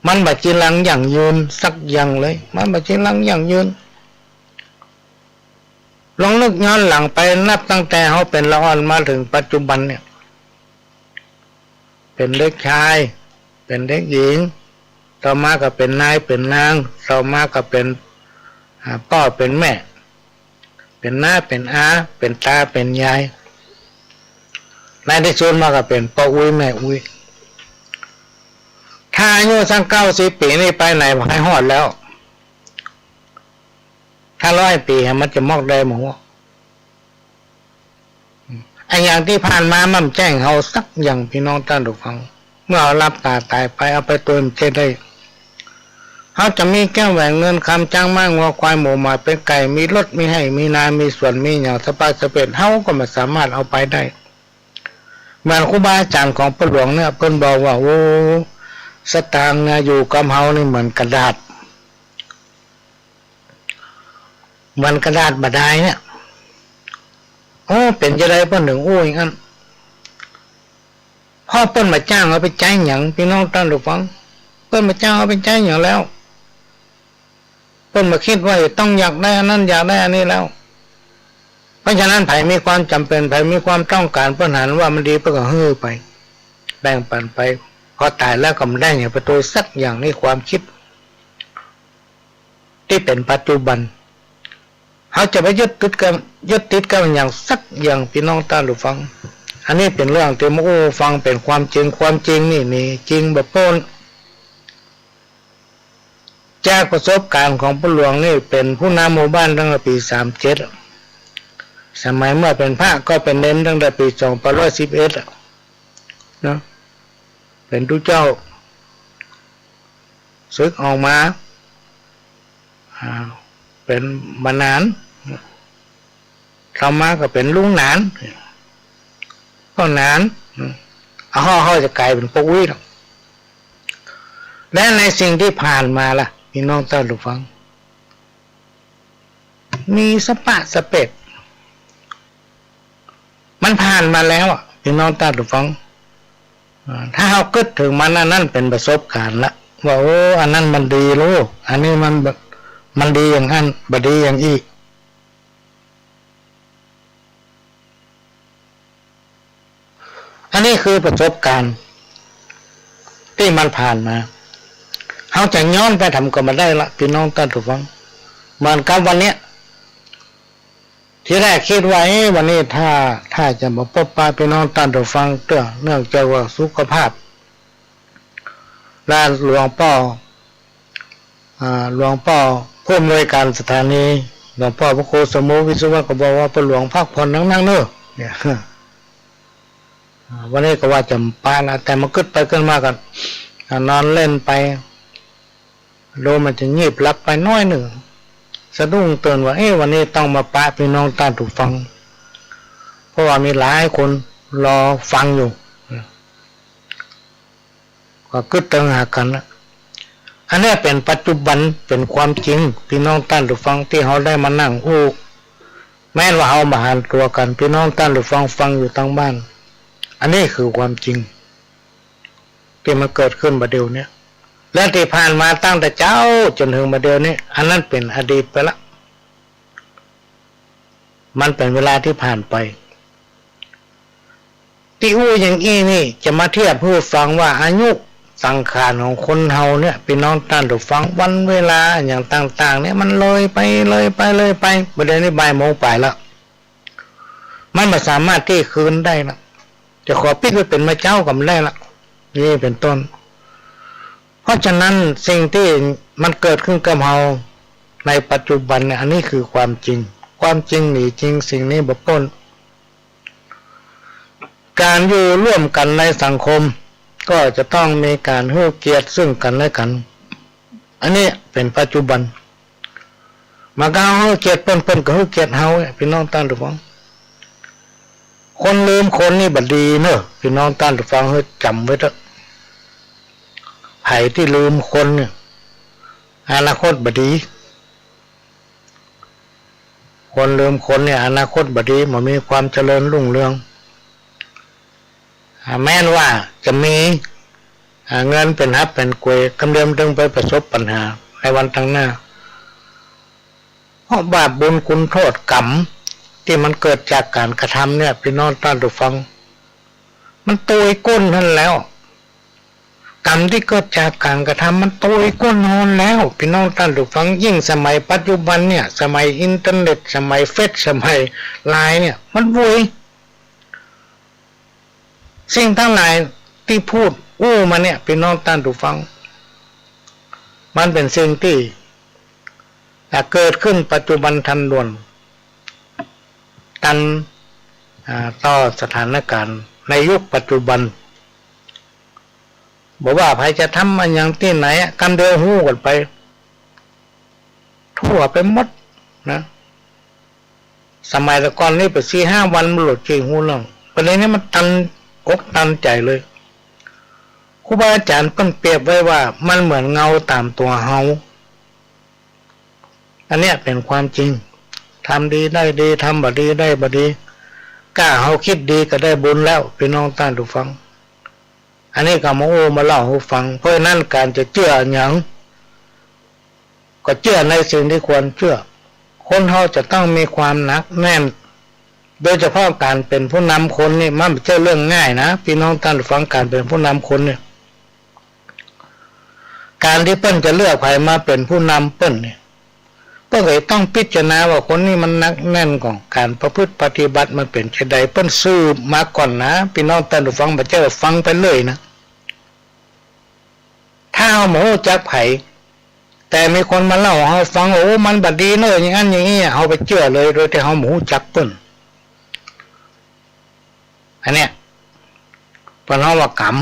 มันบ่จีรังยั่งยืนสักอย่างเลย มันบ่จีรังยั่งยืน ลองนึกย้อนหลังไปนับตั้งแต่เฮาเป๋นละอ่อนมาเถิงปัจจุบันเนี่ย เป๋นเด็กจาย เป๋นเด็กญิง ต่อมาก็เป๋นนายเป๋นนาง ต่อมาก็เป๋น อ่า ป้อเป๋นแม่ เป๋นน้าเป๋นอา เป๋นต๋าเป๋นยาย ในตี้สุดมาก็เป๋นป้ออุ๊ยแม่อุ๊ย ถ้าอายุสักเก้าสิบปี๋นี่ไปไหนบ่ใค่ฮอดแล้ว ถ้าร้อยปี๋มันจะมอกได้หมด อะหยังตี้ผ่านมามันบ่แจ้งเฮาสักอย่าง ปี้น้องต้านผู้ฟัง เมื่อเฮาหลับต๋าต๋ายไป เอาไปตวยมันจะได้ เฮาจะมีแก้วแหวนเงินคำ จ๊างม้างัวควายหมูหมาเป็ดไก่ มีรถมีไฮ่มีนา มีสวนมีหยังสะป๊าสะเป๊ด เฮาก็บ่สามารถเอาไปได้ เหมือนครูบาอาจ๋ารย์ของป้อหลวงเนี่ย เปิ้นบอกว่า โอ้ สตางค์เนี่ยอยู่กับเฮานี่เหมือนกระดาษ เหมือนกระดาษบ่ดายเนี่ย โอ้ เป๋นจาใดเปิ้นเถิงอู้อย่างนั้น เพราะเปิ้นบ่จ้างเฮาไปใจ๊หยัง ปี้น้องต้านผู้ฟัง เปิ้นบ่จ้างเฮาไปใจ๊หยังแล้ว เปิ้นบ่กึ๊ดว่าจะต้องอยากได้อันนั้นอยากได้อันนี้แล้ว เพราะฉะนั้นใผมีความจ๋ำเป๋น ใผมีความต้องก๋าน เปิ้นหันว่ามันดี เปิ้นก็หื้อไป แบ่งปั๋นไป พอต๋ายแล้วก็บ่ได้หยังไปตวยสักอย่าง นี่ความกึ๊ด ตี้เป๋นปัจจุบัน เฮาจะไปยึดติดกับ ยึดติดกับหยังสักอย่าง ปี้น้องต้านผู้ฟัง อันนี้เป๋นเรื่องตี้มาอู้ฟัง เป๋นความจริง ความจริงนี่หนีจริงบ่ป๊น จากประสบก๋ารณ์ของป้อหลวงนี่เป๋นผู้นำหมู่บ้านตั้งแต่ปี๋สามเจ็ด สมัยเมื่อเป๋นพระก็เป๋นเณรตั้งแต่ปี๋สองพันร้อยสิบเอ็ด เนาะ เป๋นตุ๊เจ้า สึกออกมา อ่า เป๋นบ่านาน ต่อมาก็เป๋นลุงหนาน ป้อหนาน อ้าว เฮาจะก๋ายเป๋นป้ออุ๊ยแล้ว และในสิ่งตี้ผ่านมาล่ะ ปี้น้องต้านผู้ฟัง มีสะปะสะเป๋ะ มันผ่านมาแล้วอะ ปี้น้องต้านผู้ฟัง อ่า ถ้าเฮากึ๊ดเถิงมัน อันนั้นเป๋นประสบก๋ารณ์ละ ว่า โอ้ อันนั้นมันดีลูก อันนี้มันบ่ มันดีอย่างอั้น บ่ดีอย่างอี้ อันนี้คือประสบก๋ารณ์ตี้มันผ่านมา เฮาจะย้อนไปทำก็บ่ได้ละ ปี้น้องต้านผู้ฟัง เหมือนกับวันเนี้ย ทีแรกกึ๊ดว่า เอ๊ะ วันนี้ถ้า ถ้าจะบ่ปบปะปี้น้องต้านผู้ฟังเตื้อ เนื่องจากว่าสุขภาพ และหลวงป้อ อ่า หลวงป้อผู้อำนวยก๋านสถานี หลวงป้อพระครูสมุทรวิศวะก็บอกว่า ป้อหลวงพักผ่อนนักๆ เน่อ เนี่ย อ่า วันนี้ก็ว่าจะบ่ปะละ แต่มากึ๊ดไปกึ๊ดมาก็ อ่า นอนเล่นไป โดยมันจะงีบหลับไปน้อยนึ่ง สะดุ้งตื่นว่า เอ๊ะ วันนี้ต้องมาปะปี้น้องต้านผู้ฟัง เพราะว่ามีหลายคนรอฟังอยู่ ก็กึ๊ดเถิงหากั๋นนะ อันเนี้ยเป๋นปัจจุบัน เป๋นความจริง ปี้น้องต้านผู้ฟัง ตี้เฮาได้มานั่งอู้ แม้ว่าเฮาบ่หันตั๋วกั๋น ปี้น้องต้านผู้ฟังฟังอยู่ตางบ้าน อันนี้คือความจริง ตี้มันเกิดขึ้นบ่าเดี่ยวเนี้ย และตี้ผ่านมาตั้งแต่เจ๊าจ๋นเถิงบ่าเดี่ยวนี้ อันนั้นเป๋นอดีตไปละ มันเป๋นเวลาตี้ผ่านไป ตี้อู้อย่างอี้นี่จะมาเทียบหื้อฟังว่าอายุสังขารของคนเฮาเนี่ย ปี้น้องต้านผู้ฟัง วันเวลาอย่างต่างๆ เนี่ยมันเลยไป เลยไป เลยไป บ่าเดี่ยวนี้บ่ายโมงป๋ายแล้ว มันบ่สามารถตี้คืนได้ละ จะขอปิ๊กไว้เป๋นเมื่อเจ๊าก็บ่ได้ละ นี่เป๋นต้น เพราะฉะนั้นสิ่งตี้มันเกิดขึ้นกับเฮาในปัจจุบันเนี่ย อันนี้คือความจริง ความจริงหนีจริง สิ่งนี้บ่ป๊น ก๋านอยู่ร่วมกั๋นในสังคม ก็จะต้องมีก๋านหื้อเกียรติซึ่งกั๋นและกั๋น อันนี้เป๋นปัจจุบัน เมื่อเฮาหื้อเกียรติเปิ้น เปิ้นก็หื้อเกียรติเฮา ปี้น้องต้านผู้ฟัง คนลืมคนนี่บ่ดีเน่อ ปี้น้องต้านผู้ฟัง หื้อจ๋ำไว้เต๊อะ ใผตี้ลืมคนเนี่ย อนาคตบ่ดี คนลืมคนเนี่ย อนาคตบ่ดี บ่มีความเจริญรุ่งเรือง อ่า แม้นว่าจะมี อ่า เงินเป๋นฮับเป๋นก๋วย กำเดียวมันตึงไปประสบปัญหาในวันตางหน้า เพราะบาปบุญคุณโทษก๋รรมตี้มันเกิดจากก๋านกระทำเนี่ย ปี้น้องต้านผู้ฟัง มันตวยก้นหั้นแล้ว ก๋รรมตี้เกิดจากก๋านกระทำมันตวยก้นหั้นแล้ว ปี้น้องต้านผู้ฟัง ยิ่งสมัยปัจจุบันเนี่ย สมัยอินเทอร์เน็ต สมัยเฟซ สมัยไลน์เนี่ย มันโวย สิ่งตังหลายตี้พูดอู้มาเนี่ย ปี้น้องต้านผู้ฟัง มันเป๋นสิ่งตี้ อ่า เกิดขึ้นปัจจุบันทันด่วน ตัน อ่า ต่อสถานก๋ารณ์ในยุคปัจจุบัน บ่ว่าใผจะทำอะหยังตี้ไหนอะ กำเดียวฮู้กั๋นไป ทั่วไปหมดนะ สมัยแต่ก่อนนี่ไปสี่ห้าวันบ่หลุดจริงฮู้เรื่อง ปัจจุบันนี้มันตันอกตันใจ๋เลย ครูบาอาจ๋ารย์เปิ้นเปรียบไว้ว่ามันเหมือนเงาต๋ามตั๋วเฮา อันเนี้ยเป๋นความจริง ทำดีได้ดี ทำบ่ดีได้บ่ดี ก้าเฮากึ๊ดดีก็ได้บุญแล้ว ปี้น้องต้านผู้ฟัง อันนี้ก็มาอู้มาเล่าหื้อฟัง เพราะฉะนั้นก๋านจะเจื้ออะหยัง ก็เจื้อในสิ่งตี้ควรเจื้อ คนเฮาจะต้องมีความหนักแน่น โดยเฉพาะก๋านเป๋นผู้นำคนนี่มันบ่ใจ้เรื่องง่ายนะ ปี้น้องต้านฟัง ก๋านเป๋นผู้นำคนนี่ ก๋านตี้เปิ้นจะเลือกใผมาเป๋นผู้นำเปิ้นนี่ เปิ้นก็จะต้องพิจารณาว่าคนนี้มันหนักแน่นของก๋านประพฤติปฏิบัติมันเป๋นจะใด เปิ้นสืบมาก่อนนะ ปี้น้องต้านฟัง บ่ใจ้ว่าฟังไปเลยนะ ถ้าเฮาบ่ฮู้จักใผ แต่มีคนมาเล่าหื้อเฮาฟัง โอ้ มันบ่ดีเน่อ อย่างนั้นอย่างนี้ เฮาไปเจื้อเลย โดยตี้เฮาบ่ฮู้จักเปิ้น อันเนี้ย เปิ้นฮ้องว่ากรรม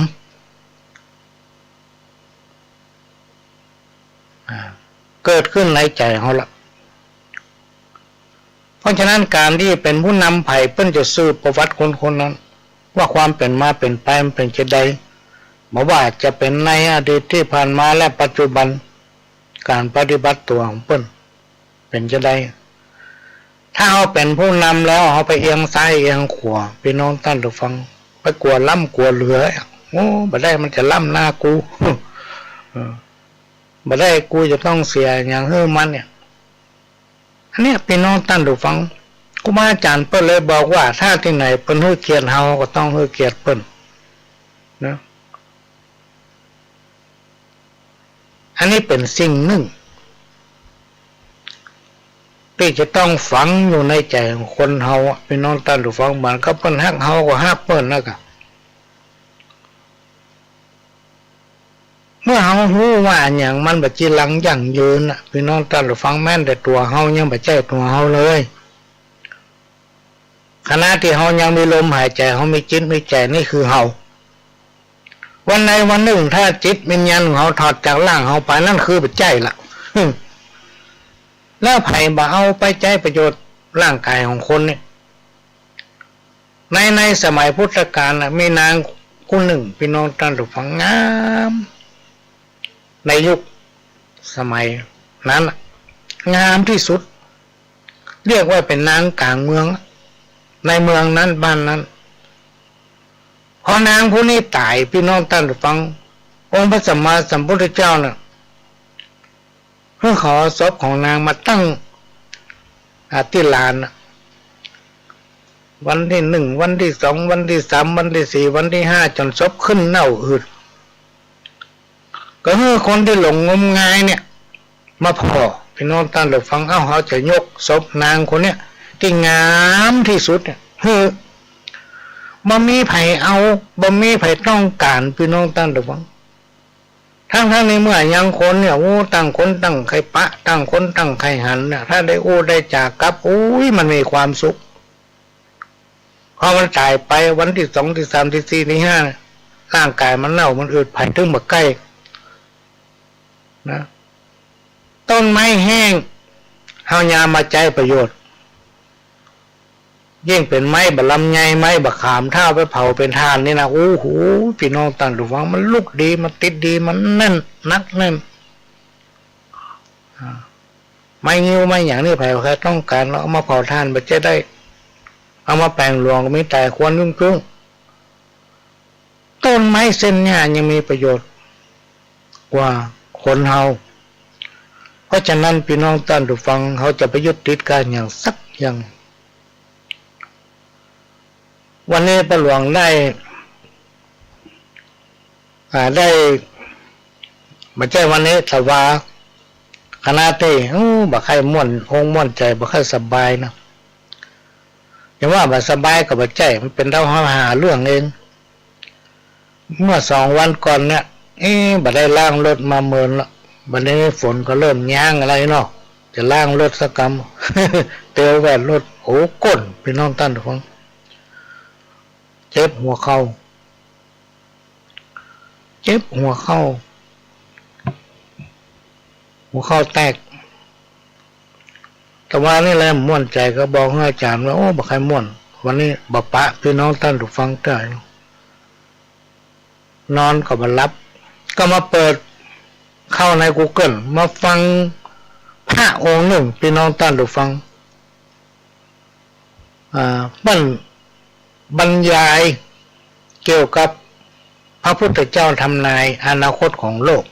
อ่า เกิดขึ้นในใจ๋เฮาละ เพราะฉะนั้นก๋านตี้เป๋นผู้นำใผ เปิ้นจะสืบประวัติคนคนนั้น ว่าความเป๋นมาเป๋นไปมันเป๋นจะใด บ่ว่าจะเป๋นในอดีตตี้ผ่านมาและปัจจุบัน ก๋านปฏิบัติตั๋วของเปิ้นเป๋นจะใด ถ้าเฮาเป๋นผู้นำแล้ว เฮาไปเอียงซ้ายเอียงขวา ปี้น้องต้านฟัง ไปกั๋วล้ำกั๋วเหลือ โอ้ บ่ได้ มันจะล้ำหน้ากู เออ บ่ได้ กูจะต้องเสียอย่างหื้อมันเนี่ย อันเนี้ย ปี้น้องต้านฟัง ครูบาอาจ๋ารย์เปิ้นเลยบอกว่า ถ้าตี้ไหนเปิ้นหื้อเกียรติเฮา ก็ต้องหื้อเกียรติเปิ้นนะ อันนี้เป๋นสิ่งนึ่ง ตี้จะต้องฝังอยู่ในใจ๋ของคนเฮาอะ ปี้น้องต้านฟัง บ่าเปิ้นฮักเฮาก็ฮักเปิ้นนะกะ เมื่อเฮาฮู้ว่าอะหยังมันบ่จีรังยั่งยืนน่ะ ปี้น้องต้านฟัง แม้แต่ตั๋วเฮายังบ่ใจ้ตั๋วเฮาเลย ขณะตี้เฮายังมีลมหายใจ๋ เฮามีจิตมีใจ๋ นี่คือเฮา วันใดวันนึ่งถ้าจิตวิญญาณของเฮาถอดจากร่างเฮาไป นั่นคือบ่ใจ้ละ แล้วใผบ่เอาไปใจ๊ประโยชน์ร่างก๋ายของคนนี่ ใน ในสมัยพุทธกาลน่ะ มีนางคนนึ่ง ปี้น้องต้านฟัง งาม ในยุคสมัยนั้นน่ะ งามตี้สุด เรียกว่าเป๋นนางก๋างเมือง ในเมืองนั้นบ้านนั้น พอนางผู้นี้ต๋าย ปี้น้องต้านฟัง องค์พระสัมมาสัมพุทธเจ้าน่ะ หื้อเขาเอาศพของนางมาตั้ง อ่า ตี้ลานน่ะ วันตี้นึ่ง วันตี้สอง วันตี้สาม วันตี้สี่ วันตี้ห้า จ๋นศพขึ้นเน่าอืด ก็หื้อคนตี้หลงงมงายเนี่ย มาผ่อ ปี้น้องต้านฟัง เอ้า เฮาจะยกศพนางคนเนี้ย ตี้งามตี้สุดเนี่ย หื้อ บ่มีใผเอา บ่มีใผต้องก๋าน ปี้น้องต้านฟัง ทั้งๆ ในเมื่อยังคนเนี่ย โอ้ ต่างคนต่างใค่ปะ ต่างคนต่างใค่หันเนี่ย ถ้าได้อู้ได้จ๋ากับ อุ๊ย มันมีความสุข พอมันต๋ายไปวันตี้สอง ตี้สาม ตี้สี่ ตี้ห้า ร่างก๋ายมันเน่า มันอืด ใผเถิงบ่ใก้นะ ต้นไม้แห้ง เฮายามมาใจ๊ประโยชน์ ยิ่งเป๋นไม้บ่าลำไย ไม้บ่าขาม ถ้าเอาไปเผาเป๋นถ่านนี่นะ โอ้โห ปี้น้องต้านฟัง มันลุกดี มันติดดี มันแน่น หนักแน่น อ่า ไม้งิ้ว ไม้หยังนี่ ใผใค่ต้องก๋าน เอามาเผาถ่านบ่ใจ้ได้ เอามาแป๋งหลวงก็มีต๋ายควันจุ้งๆ ต้นไม้เส้นเนี้ยยังมีประโยชน์กว่าคนเฮา เพราะฉะนั้น ปี้น้องต้านฟัง เฮาจะไปยึดติดกับอะหยังสักอย่าง วันนี้ป้าหลวงได้ อ่า ได้ บ่ใจ้วันนี้ แต่ว่าขณะตี้ โอ้ บ่ใค่ม่วนอกม่วนใจ๋ บ่ใค่สบายนะ จะว่าบ่สบายก็บ่ใจ้ มันเป๋นเต้าเฮาหาเรื่องเอง เมื่อสองวันก่อนเนี่ย เอ๊ะ บ่ได้ล้างรถมาเมินละ บัดนี้ฝนก็เริ่มย้างอะไรเนาะ จะล้างรถสักกำ เตียวแว่นรถ โอ้ ก้น ปี้น้องต้านฟัง เจ็บหัวเข่า เจ็บหัวเข่า หัวเข่าแตก แต่ว่านี่แหละม่วนใจ๋ ก็บอกหื้ออาจ๋ารย์ว่า โอ้ บ่ใค่ม่วน วันนี้บ่ปะปี้น้องต้านฟังได้ นอนก็บ่หลับ ก็มาเปิดเข้าในกูเกิล มาฟังพระองค์นึ่ง ปี้น้องต้านฟัง อ่า เปิ้นบรรยายเกี่ยวกับ พระพุทธเจ้าทำนายอนาคตของโลก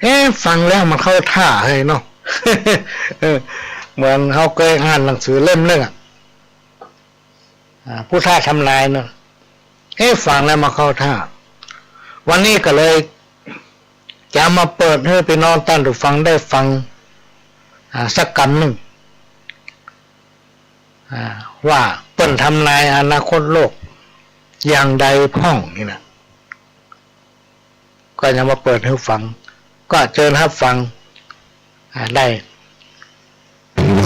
เอ๊ะ ฟังแล้วมันเข้าท่าเฮ้ยเนาะ เออ เหมือนเฮาเกยอ่านหนังสือเล่มนึ่งอะ อ่า พุทธะทำนายเนาะ เอ๊ะ ฟังแล้วมันเข้าท่า วันนี้ก็เลยจะมาเปิดหื้อปี้น้องต้านผู้ฟังได้ฟัง อ่า สักกำนึ่ง อ่า ว่าเปิ้นทำนายอนาคตโลกอย่างใดพ่องนี่นะ ก็จะมาเปิดหื้อฟัง ก็เจิญฮับฟัง อ่า ได้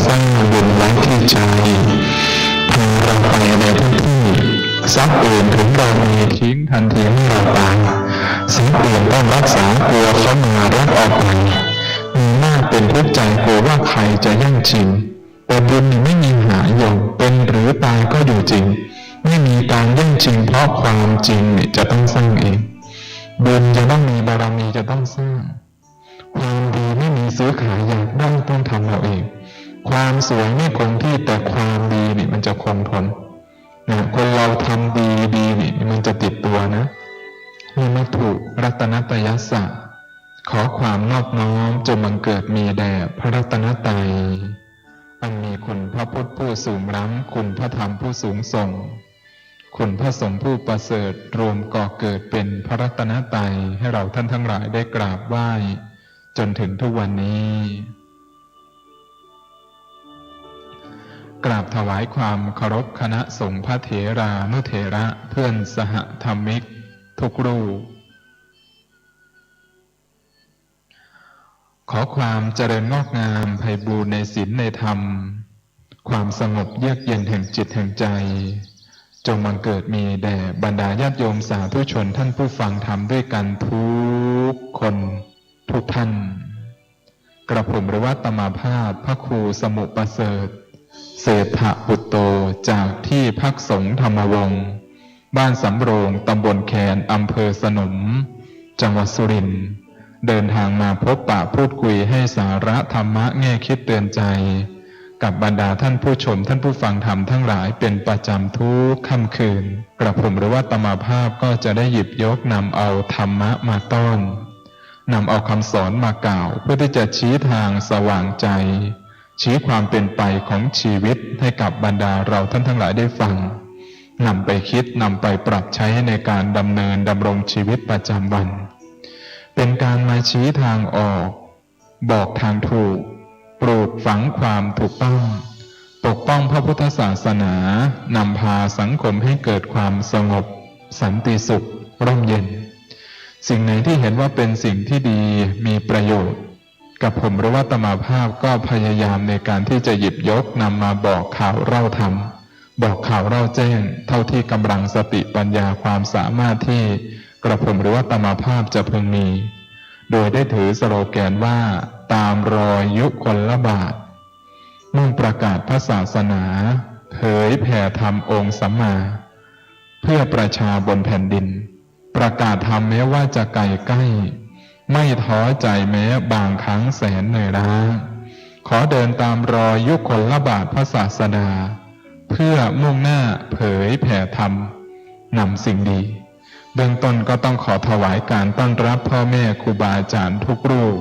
สร้างบุญไว้ที่ใจ พาเราไปในทุกที่ ทรัพย์อื่นถึงเรามีทิ้งทันทีเมื่อเราตาย ทรัพย์อื่นต้องรักษาตัวเขามารักเอาไป มีมากเป็นทุกข์ใจกลัวว่าใครจะแย่งชิง แต่บุญนี่ไม่มีหาย เป็นหรือตายก็อยู่จริง ไม่มีการแย่งชิง เพราะความจริงนี่จะต้องสร้างเอง บุญจะต้องมี บารมีจะต้องสร้าง ความดีไม่มีซื้อขาย อยากได้ต้องทำเอาเอง ความสวยไม่คงที่ แต่ความดีนี่มันจะคงทนนะ คนเราทำดี ดีนี่มันจะติดตัวนะ นี่มัตถุรัตนตยัสสะ ขอความนอบน้อมจงบังเกิดมีแด่พระรัตนตรัย อันมีคุณพระพุทธผู้สูงล้ำ คุณพระธรรมผู้สูงส่ง คุณพระสงฆ์ผู้ประเสริฐ รวมก่อเกิดเป็นพระรัตนตรัย ให้เราท่านทั้งหลายได้กราบไหว้ จนถึงทุกวันนี้ กราบถวายความเคารพคณะสงฆ์พระเถรานุเถระ เพื่อนสหธรรมิกทุกรูป ขอความเจริญงอกงามไพบูลย์ในศีลในธรรม ความสงบเยือกเย็นแห่งจิตแห่งใจ จงบังเกิดมีแด่บรรดาญาติโยมสาธุชนท่านผู้ฟังธรรมด้วยกันทุกคนทุกท่าน กระผมหรือว่าอาตมาภาพพระครูสมุประเสริฐ เศรษฐปุตโต จากที่พักสงฆ์ธรรมวงศ์ บ้านสำโรง ตำบลแคน อำเภอสนม จังหวัดสุรินทร์ เดินทางมาพบปะพูดคุยให้สาระธรรมะแง่คิดเตือนใจ กับบรรดาท่านผู้ชมท่านผู้ฟังธรรมทั้งหลายเป็นประจำทุกค่ำคืน กระผมหรือว่าอาตมาภาพก็จะได้หยิบยกนำเอาธรรมะมาต้อน นำเอาคำสอนมากล่าว เพื่อที่จะชี้ทางสว่างใจ ชี้ความเป็นไปของชีวิตให้กับบรรดาเราท่านทั้งหลายได้ฟัง นำไปคิด นำไปปรับใช้ในการดำเนินดำรงชีวิตประจำวัน เป็นการมาชี้ทางออก บอกทางถูก ปลูกฝังความถูกต้อง ปกป้องพระพุทธศาสนา นำพาสังคมให้เกิดความสงบ สันติสุข ร่มเย็น สิ่งไหนที่เห็นว่าเป็นสิ่งที่ดี มีประโยชน์ กระผมหรือว่าอาตมาภาพก็พยายามในการที่จะหยิบยกนำมาบอกข่าวเล่าธรรม บอกข่าวเล่าแจ้ง เท่าที่กำลังสติปัญญาความสามารถที่กระผมหรือว่าอาตมาภาพจะพึงมี โดยได้ถือสโลแกนว่า ตามรอยยุคลบาท มุ่งประกาศพระศาสนา เผยแผ่ธรรมองค์สัมมา เพื่อประชาบนแผ่นดิน ประกาศธรรมแม้ว่าจะไกลใกล้ ไม่ท้อใจแม้บางครั้งแสนเหนื่อยล้า ขอเดินตามรอยยุคลบาทพระศาสดา เพื่อมุ่งหน้าเผยแผ่ธรรม นำสิ่งดี เบื้องต้นก็ต้องขอถวายการต้อนรับพ่อแม่ครูบาอาจารย์ทุกรูป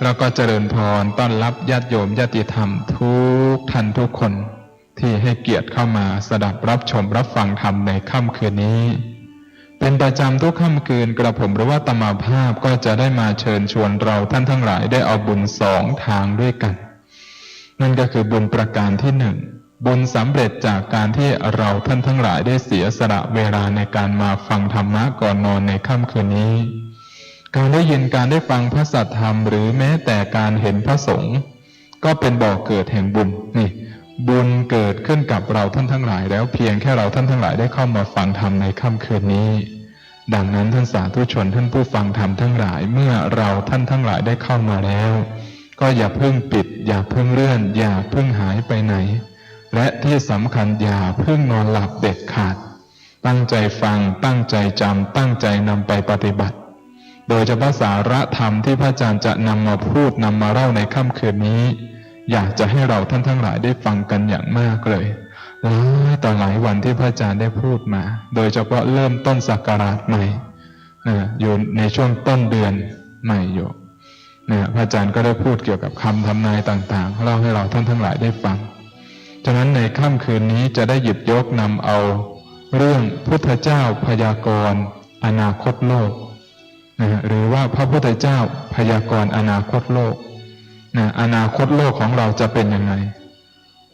แล้วก็เจริญพรต้อนรับญาติโยมญาติธรรมทุกท่านทุกคน ที่ให้เกียรติเข้ามาสดับรับชมรับฟังธรรมในค่ำคืนนี้ เป็นประจำทุกค่ำคืน กระผมหรือว่าอาตมาภาพก็จะได้มาเชิญชวนเราท่านทั้งหลายได้เอาบุญสองทางด้วยกัน นั่นก็คือบุญประการที่หนึ่ง บุญสำเร็จจากการที่เราท่านทั้งหลายได้เสียสละเวลาในการมาฟังธรรมะก่อนนอนในค่ำคืนนี้ การได้ยินการได้ฟังพระสัทธรรม หรือแม้แต่การเห็นพระสงฆ์ ก็เป็นบ่อเกิดแห่งบุญ นี่ บุญเกิดขึ้นกับเราท่านทั้งหลายแล้ว เพียงแค่เราท่านทั้งหลายได้เข้ามาฟังธรรมในค่ำคืนนี้ ดังนั้นท่านสาธุชนท่านผู้ฟังธรรมทั้งหลาย เมื่อเราท่านทั้งหลายได้เข้ามาแล้ว ก็อย่าเพิ่งปิด อย่าเพิ่งเลื่อน อย่าเพิ่งหายไปไหน และที่สำคัญอย่าเพิ่งนอนหลับเด็ดขาด ตั้งใจฟัง ตั้งใจจำ ตั้งใจนำไปปฏิบัติ โดยเฉพาะสาระธรรมที่พระอาจารย์จะนำมาพูดนำมาเล่าในค่ำคืนนี้ อยากจะให้เราท่านทั้งหลายได้ฟังกันอย่างมากเลย หลายต่อหลายวันที่พระอาจารย์ได้พูดมา โดยเฉพาะเริ่มต้นศักราชใหม่นะ อยู่ในช่วงต้นเดือนใหม่อยู่นะ พระอาจารย์ก็ได้พูดเกี่ยวกับคำทำนายต่างๆ เล่าให้เราท่านทั้งหลายได้ฟัง ฉะนั้นในค่ำคืนนี้จะได้หยิบยกนำเอาเรื่องพุทธเจ้าพยากรณ์อนาคตโลกนะ หรือว่าพระพุทธเจ้าพยากรณ์อนาคตโลกนะ อนาคตโลกของเราจะเป็นยังไง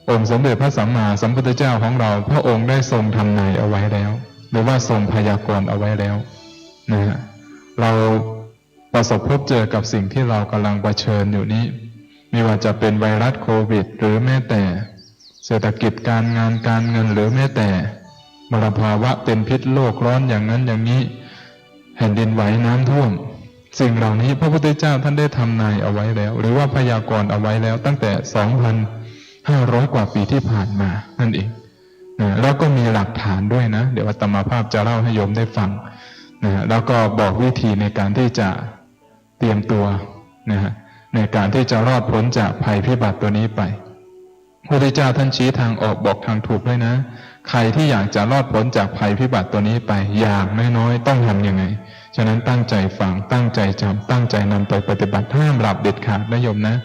องค์สมเด็จพระสัมมาสัมพุทธเจ้าของเรา พระองค์ได้ทรงทำนายเอาไว้แล้ว หรือว่าทรงพยากรณ์เอาไว้แล้วนะฮะ เราประสบพบเจอกับสิ่งที่เรากำลังเผชิญอยู่นี้ ไม่ว่าจะเป็นไวรัสโควิด หรือแม้แต่เศรษฐกิจการงานการเงิน หรือแม้แต่มลภาวะเป็นพิษโลกร้อนอย่างนั้นอย่างนี้ แผ่นดินไหวน้ำท่วม สิ่งเหล่านี้พระพุทธเจ้าท่านได้ทำนายเอาไว้แล้ว หรือว่าพยากรณ์เอาไว้แล้วตั้งแต่ สองพันห้าร้อย กว่าปีที่ผ่านมานั่นเองนะ แล้วก็มีหลักฐานด้วยนะ เดี๋ยวอาตมาภาพจะเล่าให้โยมได้ฟังนะ แล้วก็บอกวิธีในการที่จะเตรียมตัวนะฮะ ในการที่จะรอดพ้นจากภัยพิบัติตัวนี้ไป พระพุทธเจ้าท่านชี้ทางออกบอกทางถูกด้วยนะ ใครที่อยากจะรอดพ้นจากภัยพิบัติตัวนี้ไป อย่างน้อยๆ ต้องทำยังไง ฉะนั้นตั้งใจฟัง ตั้งใจจำ ตั้งใจนำไปปฏิบัติ ห้ามหลับเด็ดขาดนะโยมนะ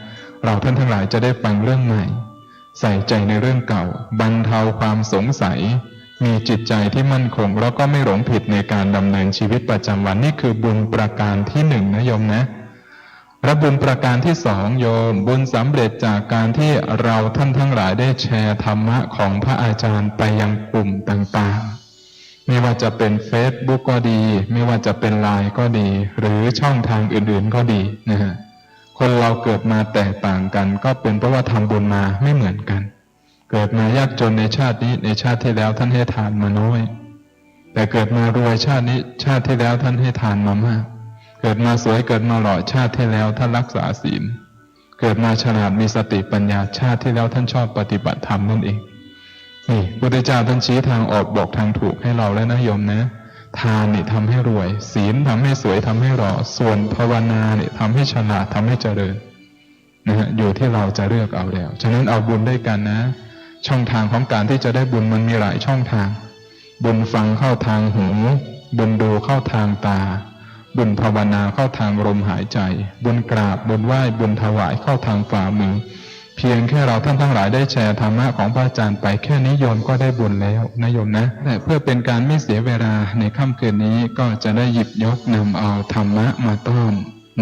เราท่านทั้งหลายจะได้ฟังเรื่องใหม่ ใส่ใจในเรื่องเก่า บรรเทาความสงสัย มีจิตใจที่มั่นคง แล้วก็ไม่หลงผิดในการดำเนินชีวิตประจำวัน นี่คือบุญประการที่หนึ่งนะโยมนะ และบุญประการที่สองโยม บุญสำเร็จจากการที่เราท่านทั้งหลายได้แชร์ธรรมะของพระอาจารย์ไปยังกลุ่มต่างๆ ไม่ว่าจะเป็นเฟซบุ๊กก็ดี ไม่ว่าจะเป็นไลน์ก็ดี หรือช่องทางอื่นๆก็ดีนะฮะ คนเราเกิดมาแตกต่างกัน ก็เป็นเพราะว่าทำบุญมาไม่เหมือนกัน เกิดมายากจนในชาตินี้ ในชาติที่แล้วท่านให้ทานมาน้อย แต่เกิดมารวยชาตินี้ ชาติที่แล้วท่านให้ทานมามาก เกิดมาสวยเกิดมาหล่อ ชาติที่แล้วท่านรักษาศีล เกิดมาฉลาดมีสติปัญญา ชาติที่แล้วท่านชอบปฏิบัติธรรมนั่นเอง นี่พุทธเจ้าท่านชี้ทางออกบอกทางถูกให้เราแล้วนะโยมนะ ทานนี่ทำให้รวย ศีลทำให้สวยทำให้หล่อ ส่วนภาวนาเนี่ยทำให้ฉลาดทำให้เจริญ นะฮะ อยู่ที่เราจะเลือกเอาแล้ว ฉะนั้นเอาบุญด้วยกันนะ ช่องทางของการที่จะได้บุญมันมีหลายช่องทาง บุญฟังเข้าทางหู บุญดูเข้าทางตา บุญภาวนาเข้าทางลมหายใจ บุญกราบ บุญไหว้ บุญถวายเข้าทางฝ่ามือ เพียงแค่เราท่านทั้งหลายได้แชร์ธรรมะของพระอาจารย์ไปแค่นี้โยมก็ได้บุญแล้วนะโยมนะ และเพื่อเป็นการไม่เสียเวลาในค่ำคืนนี้ก็จะได้หยิบยกนำเอาธรรมะมาต้อน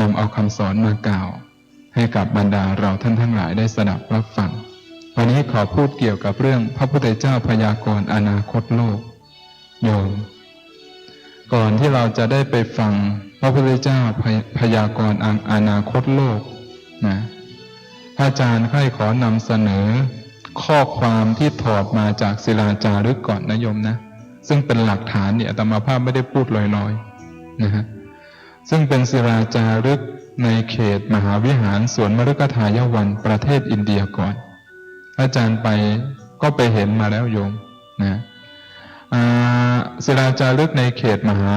นำเอาคำสอนมากล่าว ให้กับบรรดาเราท่านทั้งหลายได้สดับรับฟัง วันนี้ขอพูดเกี่ยวกับเรื่องพระพุทธเจ้าพยากรณ์อนาคตโลก โยม ก่อนที่เราจะได้ไปฟังพระพุทธเจ้าพย- พยากรณ์อ- อนาคตโลกนะ พระอาจารย์ใค่ขอนำเสนอข้อความที่ถอดมาจากศิลาจารึกก่อนนะโยมนะ ซึ่งเป็นหลักฐานนี่ อาตมาภาพไม่ได้พูดลอยๆ นะฮะ ซึ่งเป็นศิลาจารึกในเขตมหาวิหารสวนมฤคทายวันประเทศอินเดียก่อน อาจารย์ไปก็ไปเห็นมาแล้วโยมนะ อ่า ศิลาจารึกในเขตมหา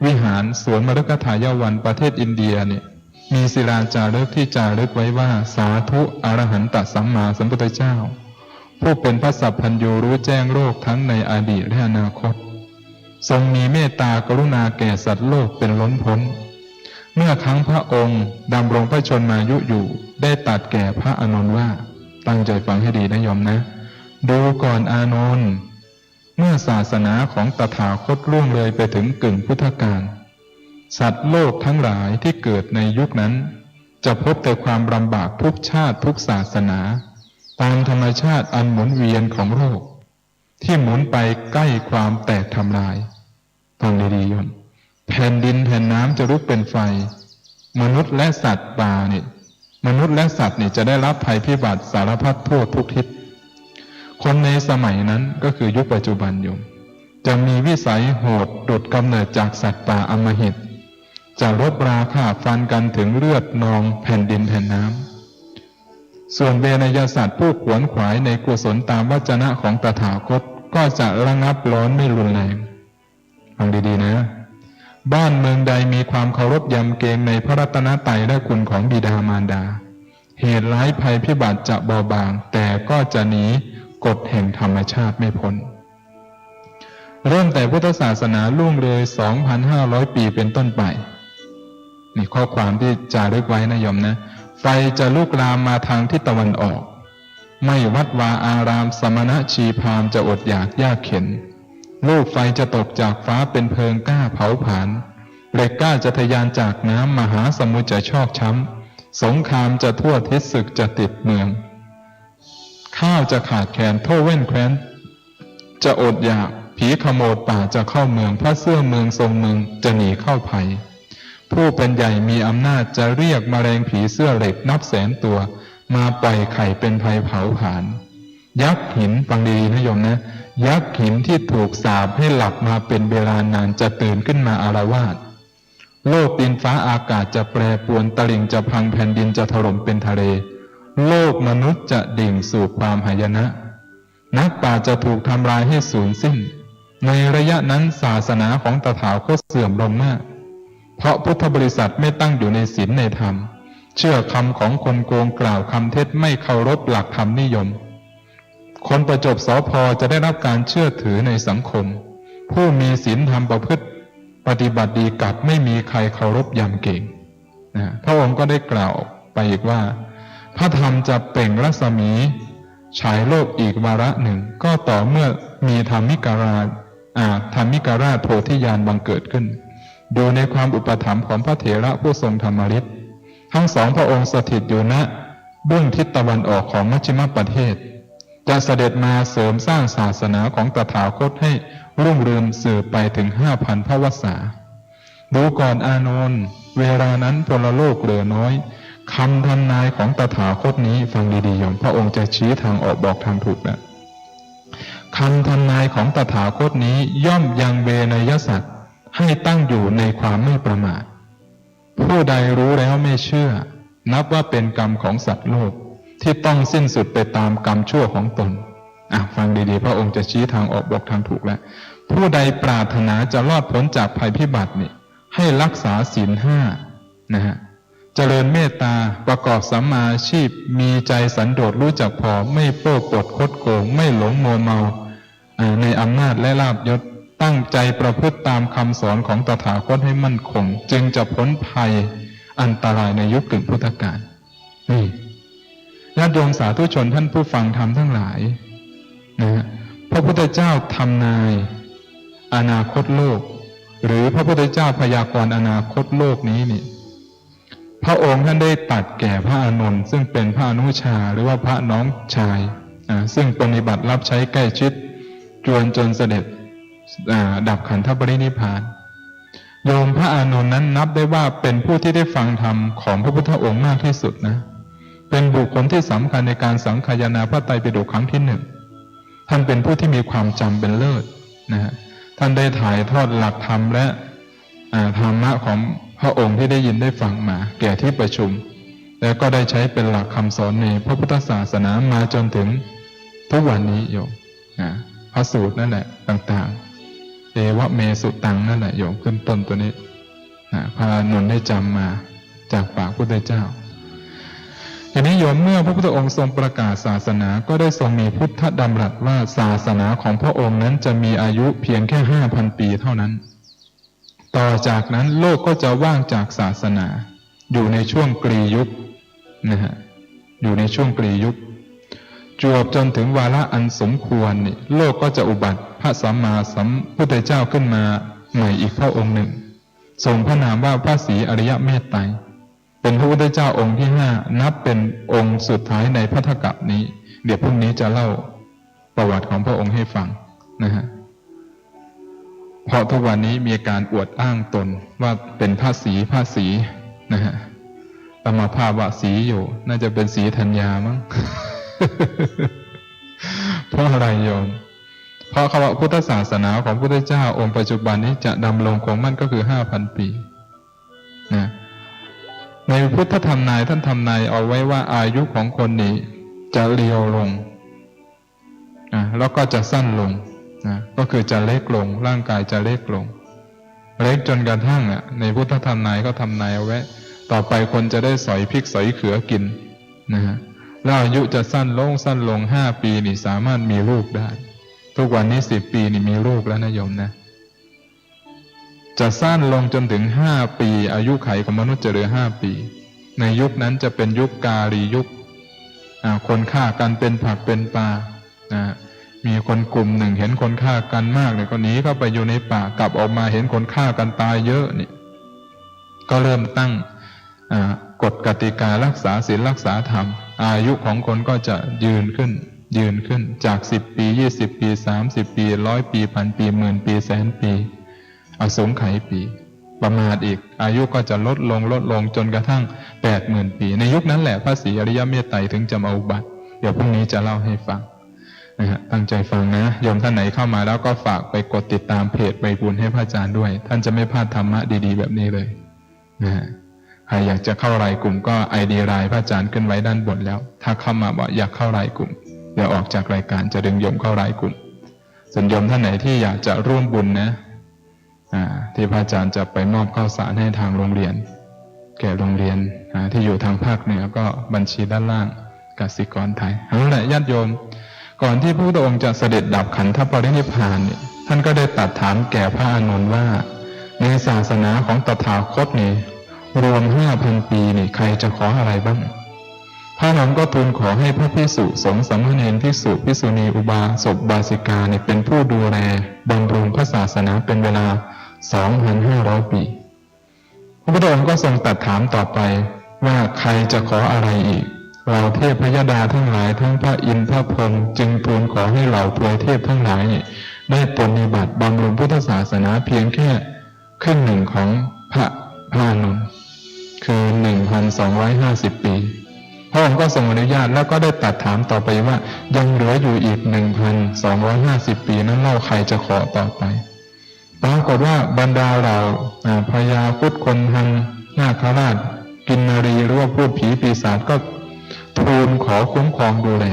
วิหารสวนมฤคทายวันประเทศอินเดียเนี่ย มีศิลาจารึกที่จารึกไว้ว่า สาธุอรหันตสัมมาสัมพุทธเจ้า ผู้เป็นพระสัพพัญญูรู้แจ้งโลกทั้งในอดีตและอนาคต ทรงมีเมตตากรุณาแก่สัตว์โลกเป็นล้นพ้น เมื่อครั้งพระองค์ดำรงพระชนมายุอยู่ ได้ตรัสแก่พระอานนท์ว่า ตั้งใจฟังให้ดีนะโยมนะ ดูก่อนอานนท์ เมื่อศาสนาของตถาคตล่วงเลยไปถึงกึ่งพุทธกาล สัตว์โลกทั้งหลายที่เกิดในยุคนั้น จะพบแต่ความลำบากทุกชาติทุกศาสนา ตามธรรมชาติอันหมุนเวียนของโลก ที่หมุนไปใกล้ความแตกทำลาย ฟังดีๆโยม แผ่นดินแผ่นน้ำจะลุกเป็นไฟ มนุษย์และสัตว์ป่านี่ มนุษย์และสัตว์นี่จะได้รับภัยพิบัติสารพัดทั่วทุกทิศ คนในสมัยนั้นก็คือยุคปัจจุบันโยม จะมีวิสัยโหดดุจกำเนิดจากสัตว์ป่าอำมหิต จะรบราฆ่าฟันกันถึงเลือดนองแผ่นดินแผ่นน้ำ ส่วนเวไนยสัตว์ผู้ขวนขวายในกุศลตามวจนะของตถาคต ก็จะระงับร้อนไม่รุนแรง ฟังดีๆนะ บ้านเมืองใดมีความเคารพยำเกรงในพระรัตนตรัยและคุณของบิดามารดา เหตุร้ายภัยพิบัติจะเบาบาง แต่ก็จะหนี กฎแห่งธรรมชาติไม่พ้น เริ่มแต่พุทธศาสนารุ่งเรือง สองพันห้าร้อย ปีเป็นต้นไป นี่ข้อความที่จารึกไว้นะโยมนะ ไฟจะลุกลามมาทางทิศตะวันออก ไหม้วัดวาอาราม สมณะชีพราหมณ์จะอดอยากยากเข็ญ ลูกไฟจะตกจากฟ้าเป็นเพลิงกล้าเผาผลาญ เหล็กกล้าจะทะยานจากน้ำ มหาสมุทรจะชอกช้ำ สงครามจะทั่วทิศ ศึกจะติดเมือง ข้าวจะขาดแคลน ทั่วแว่นแคว้นจะอดอยาก ผีขโมยป่าจะเข้าเมือง พระเสื้อเมืองทรงเมืองจะหนีเข้าภัย ผู้เป็นใหญ่มีอำนาจจะเรียกแมลงผีเสื้อเหล็กนับแสนตัว มาปล่อยไข่เป็นไฟเผาผลาญ ยักษ์หิน ฟังดีๆนะโยมนะ ยักษ์หินที่ถูกสาปให้หลับมาเป็นเวลานานจะตื่นขึ้นมาอาละวาด โลกดินฟ้าอากาศจะแปรปรวน ตลิ่งจะพัง แผ่นดินจะถล่มเป็นทะเล โลกมนุษย์จะดิ่งสู่ความหายนะ นักปราชญ์จะถูกทำลายให้สูญสิ้น ในระยะนั้นศาสนาของตถาคตเสื่อมลงมาก เพราะพุทธบริษัทไม่ตั้งอยู่ในศีลในธรรม เชื่อคำของคนโกง กล่าวคำเท็จ ไม่เคารพหลักธรรมนิยม คนประจบ สภ จะได้รับการเชื่อถือในสังคม ผู้มีศีลธรรมประพฤติปฏิบัติดี กลับไม่มีใครเคารพยำเกรง นะ พระองค์ก็ได้กล่าวไปอีกว่า พระธรรมจะเปล่งรัศมีฉายโลกอีกวาระหนึ่ง ก็ต่อเมื่อมีธรรมิกราช อ่า ธรรมิกราชโพธิญาณบังเกิดขึ้น อยู่ในความอุปถัมภ์ของพระเถระผู้ทรงธรรมฤทธิ์ ทั้งสองพระองค์สถิตอยู่ณเบื้องทิศตะวันออกของมัชฌิมประเทศ จะเสด็จมาเสริมสร้างศาสนาของตถาคตให้รุ่งเรืองสืบไปถึงห้าพันพระวรรษา ดูก่อนอานนท์ เวลานั้นพรหมโลกเหลือน้อย คำทำนายของตถาคตนี้ ฟังดีๆโยม พระองค์จะชี้ทางออกบอกทางถูกนะ คำทำนายของตถาคตนี้ย่อมยังเวไนยสัตว์ให้ตั้งอยู่ในความไม่ประมาท ผู้ใดรู้แล้วไม่เชื่อ นับว่าเป็นกรรมของสัตว์โลก ที่ต้องสิ้นสุดไปตามกรรมชั่วของตน อ่ะ ฟังดีๆ พระองค์จะชี้ทางออกบอกทางถูกแล้ว ผู้ใดปรารถนาจะรอดพ้นจากภัยพิบัตินี่ ให้รักษาศีลห้า นะฮะ เจริญเมตตา ประกอบสัมมาอาชีพ มีใจสันโดษ รู้จักพอ ไม่โป้ปดคดโกง ไม่หลงมัวเมา อ่า ในอำนาจและลาภยศ ตั้งใจประพฤติตามคำสอนของตถาคตให้มั่นคง จึงจะพ้นภัยอันตรายในยุคกึ่งพุทธกาล นี่ ญาติโยมสาธุชนท่านผู้ฟังธรรมทั้งหลาย นะฮะ พระพุทธเจ้าทำนายอนาคตโลก หรือพระพุทธเจ้าพยากรณ์อนาคตโลกนี้นี่ พระองค์ท่านได้ตรัสแก่พระอานนท์ ซึ่งเป็นพระอนุชา หรือว่าพระน้องชาย อ่า ซึ่งปรนนิบัติรับใช้ใกล้ชิด จวนจนเสด็จ อ่า ดับขันธปรินิพพาน โยม พระอานนท์นั้นนับได้ว่าเป็นผู้ที่ได้ฟังธรรมของพระพุทธองค์มากที่สุดนะ เป็นบุคคลที่สำคัญในการสังคายนาพระไตรปิฎกครั้งที่หนึ่ง ท่านเป็นผู้ที่มีความจำเป็นเลิศนะฮะ ท่านได้ถ่ายทอดหลักธรรมและ อ่า ธรรมะของพระองค์ที่ได้ยินได้ฟังมาแก่ที่ประชุม แล้วก็ได้ใช้เป็นหลักคำสอนในพระพุทธศาสนามาจนถึงทุกวันนี้โยม นะ พระสูตรนั่นแหละต่างๆ เอวะเมสุตังนั่นแหละโยม ขึ้นต้นตัวนี้ นะ พระอานนท์ได้จำมาจากปากพุทธเจ้า ทีนี้โยม เมื่อพระพุทธองค์ทรงประกาศศาสนา ก็ได้ทรงมีพุทธดำรัสว่าศาสนาของพระองค์นั้นจะมีอายุเพียงแค่ห้าพันปีเท่านั้น ต่อจากนั้นโลกก็จะว่างจากศาสนา อยู่ในช่วงกลียุคนะฮะ อยู่ในช่วงกลียุค จวบจนถึงวาระอันสมควรนี่ โลกก็จะอุบัติพระสัมมาสัมพุทธเจ้าขึ้นมาใหม่อีกพระองค์หนึ่ง ทรงพระนามว่าพระศรีอริยเมตไตร เป็นพระพุทธเจ้าองค์ที่ห้า นับเป็นองค์สุดท้ายในพัทธกัปนี้ เดี๋ยวพรุ่งนี้จะเล่าประวัติของพระองค์ให้ฟังนะฮะ เพราะทุกวันนี้มีการอวดอ้างตนว่าเป็นพระศรี พระศรีนะฮะ อาตมาภาพว่าศรีอยู่ น่าจะเป็นศรีธัญญามั้ง เพราะอะไรโยม เพราะคำว่าพุทธศาสนาของพุทธเจ้าองค์ปัจจุบันนี้จะดำรงคงมั่นก็คือห้าพันปีนะ ในพุทธทำนายท่านทำนายเอาไว้ว่าอายุของคนนี้จะเรียวลง อ่ะ แล้วก็จะสั้นลงนะ ก็คือจะเล็กลง ร่างกายจะเล็กลง เล็กจนกระทั่งอ่ะ ในพุทธทำนายก็ทำนายเอาไว้ ต่อไปคนจะได้สอยพริกสอยเขือกินนะฮะ แล้วอายุจะสั้นลง สั้นลง ห้าปีนี่สามารถมีลูกได้ ทุกวันนี้สิบปีนี่มีลูกแล้วนะโยมนะ จะสั้นลงจนถึงห้าปี อายุขัยของมนุษย์จะเหลือห้าปี ในยุคนั้นจะเป็นยุคกาลียุค อ่า คนฆ่ากันเป็นผักเป็นปลา นะ มีคนกลุ่มหนึ่งเห็นคนฆ่ากันมากเนี่ย ก็หนีเข้าไปอยู่ในป่า กลับออกมาเห็นคนฆ่ากันตายเยอะเนี่ย ก็เริ่มตั้ง อ่า กฎกติการักษาศีลรักษาธรรม อายุของคนก็จะยืนขึ้น ยืนขึ้น จากสิบปี ยี่สิบปี สามสิบปี ร้อยปี พันปี หมื่นปี แสนปี อสงไขยปี ประมาทอีก อายุก็จะลดลง ลดลง จนกระทั่งแปดหมื่นปี ในยุคนั้นแหละพระศรีอริยเมตไตรถึงจะมาอุบัติ เดี๋ยวพรุ่งนี้จะเล่าให้ฟังนะฮะ ตั้งใจฟังนะ โยมท่านไหนเข้ามาแล้วก็ฝากไปกดติดตามเพจใบบุญให้พระอาจารย์ด้วย ท่านจะไม่พลาดธรรมะดีๆ แบบนี้เลยนะฮะ ใครอยากจะเข้ารายกลุ่มก็ ไอดี ไลน์พระอาจารย์ขึ้นไว้ด้านบนแล้ว ทักเข้ามาบอกอยากเข้ารายกลุ่ม เดี๋ยวออกจากรายการจะดึงโยมเข้ารายกลุ่ม ส่วนโยมท่านไหนที่อยากจะร่วมบุญนะ อ่า ที่พระอาจารย์จะไปมอบข้าวสารให้ทางโรงเรียน แก่โรงเรียน อ่า ที่อยู่ทางภาคเหนือก็บัญชีด้านล่าง กสิกรไทย เอาละญาติโยม ก่อนที่พระพุทธองค์จะเสด็จดับขันธปรินิพพานเนี่ย ท่านก็ได้ตรัสถามแก่พระอานนท์ว่า ในศาสนาของตถาคตนี่ รวมห้าพันปีนี่ ใครจะขออะไรบ้าง พระอานนท์ก็ทูลขอให้พระภิกษุสงฆ์สามเณรภิกษุภิกษุณีอุบาสกอุบาสิกาเนี่ยเป็นผู้ดูแลบำรุงพระศาสนาเป็นเวลาสองพันห้าร้อยปี พระพุทธองค์ก็ทรงตรัสถามต่อไปว่าใครจะขออะไรอีก เหล่าเทพยดาทั้งหลายทั้งพระอินทร์พระพรหมจึงทูลขอให้เหล่าทวยเทพทั้งหลายเนี่ยได้ปรนนิบัติบำรุงพุทธศาสนาเพียงแค่ ครึ่งหนึ่งของพระ พระอานนท์ คือหนึ่งพันสองร้อยห้าสิบปี พระองค์ก็ทรงอนุญาตแล้วก็ได้ตรัสถามต่อไปว่า ยังเหลืออยู่อีกหนึ่งพันสองร้อยห้าสิบปีนั้นเล่า ใครจะขอต่อไป ปรากฏว่าบรรดาเหล่า อ่า พญาครุฑคนทัน นาคราช กินนรี หรือว่าพูดผีปีศาจก็ทูลขอคุ้มครองดูแล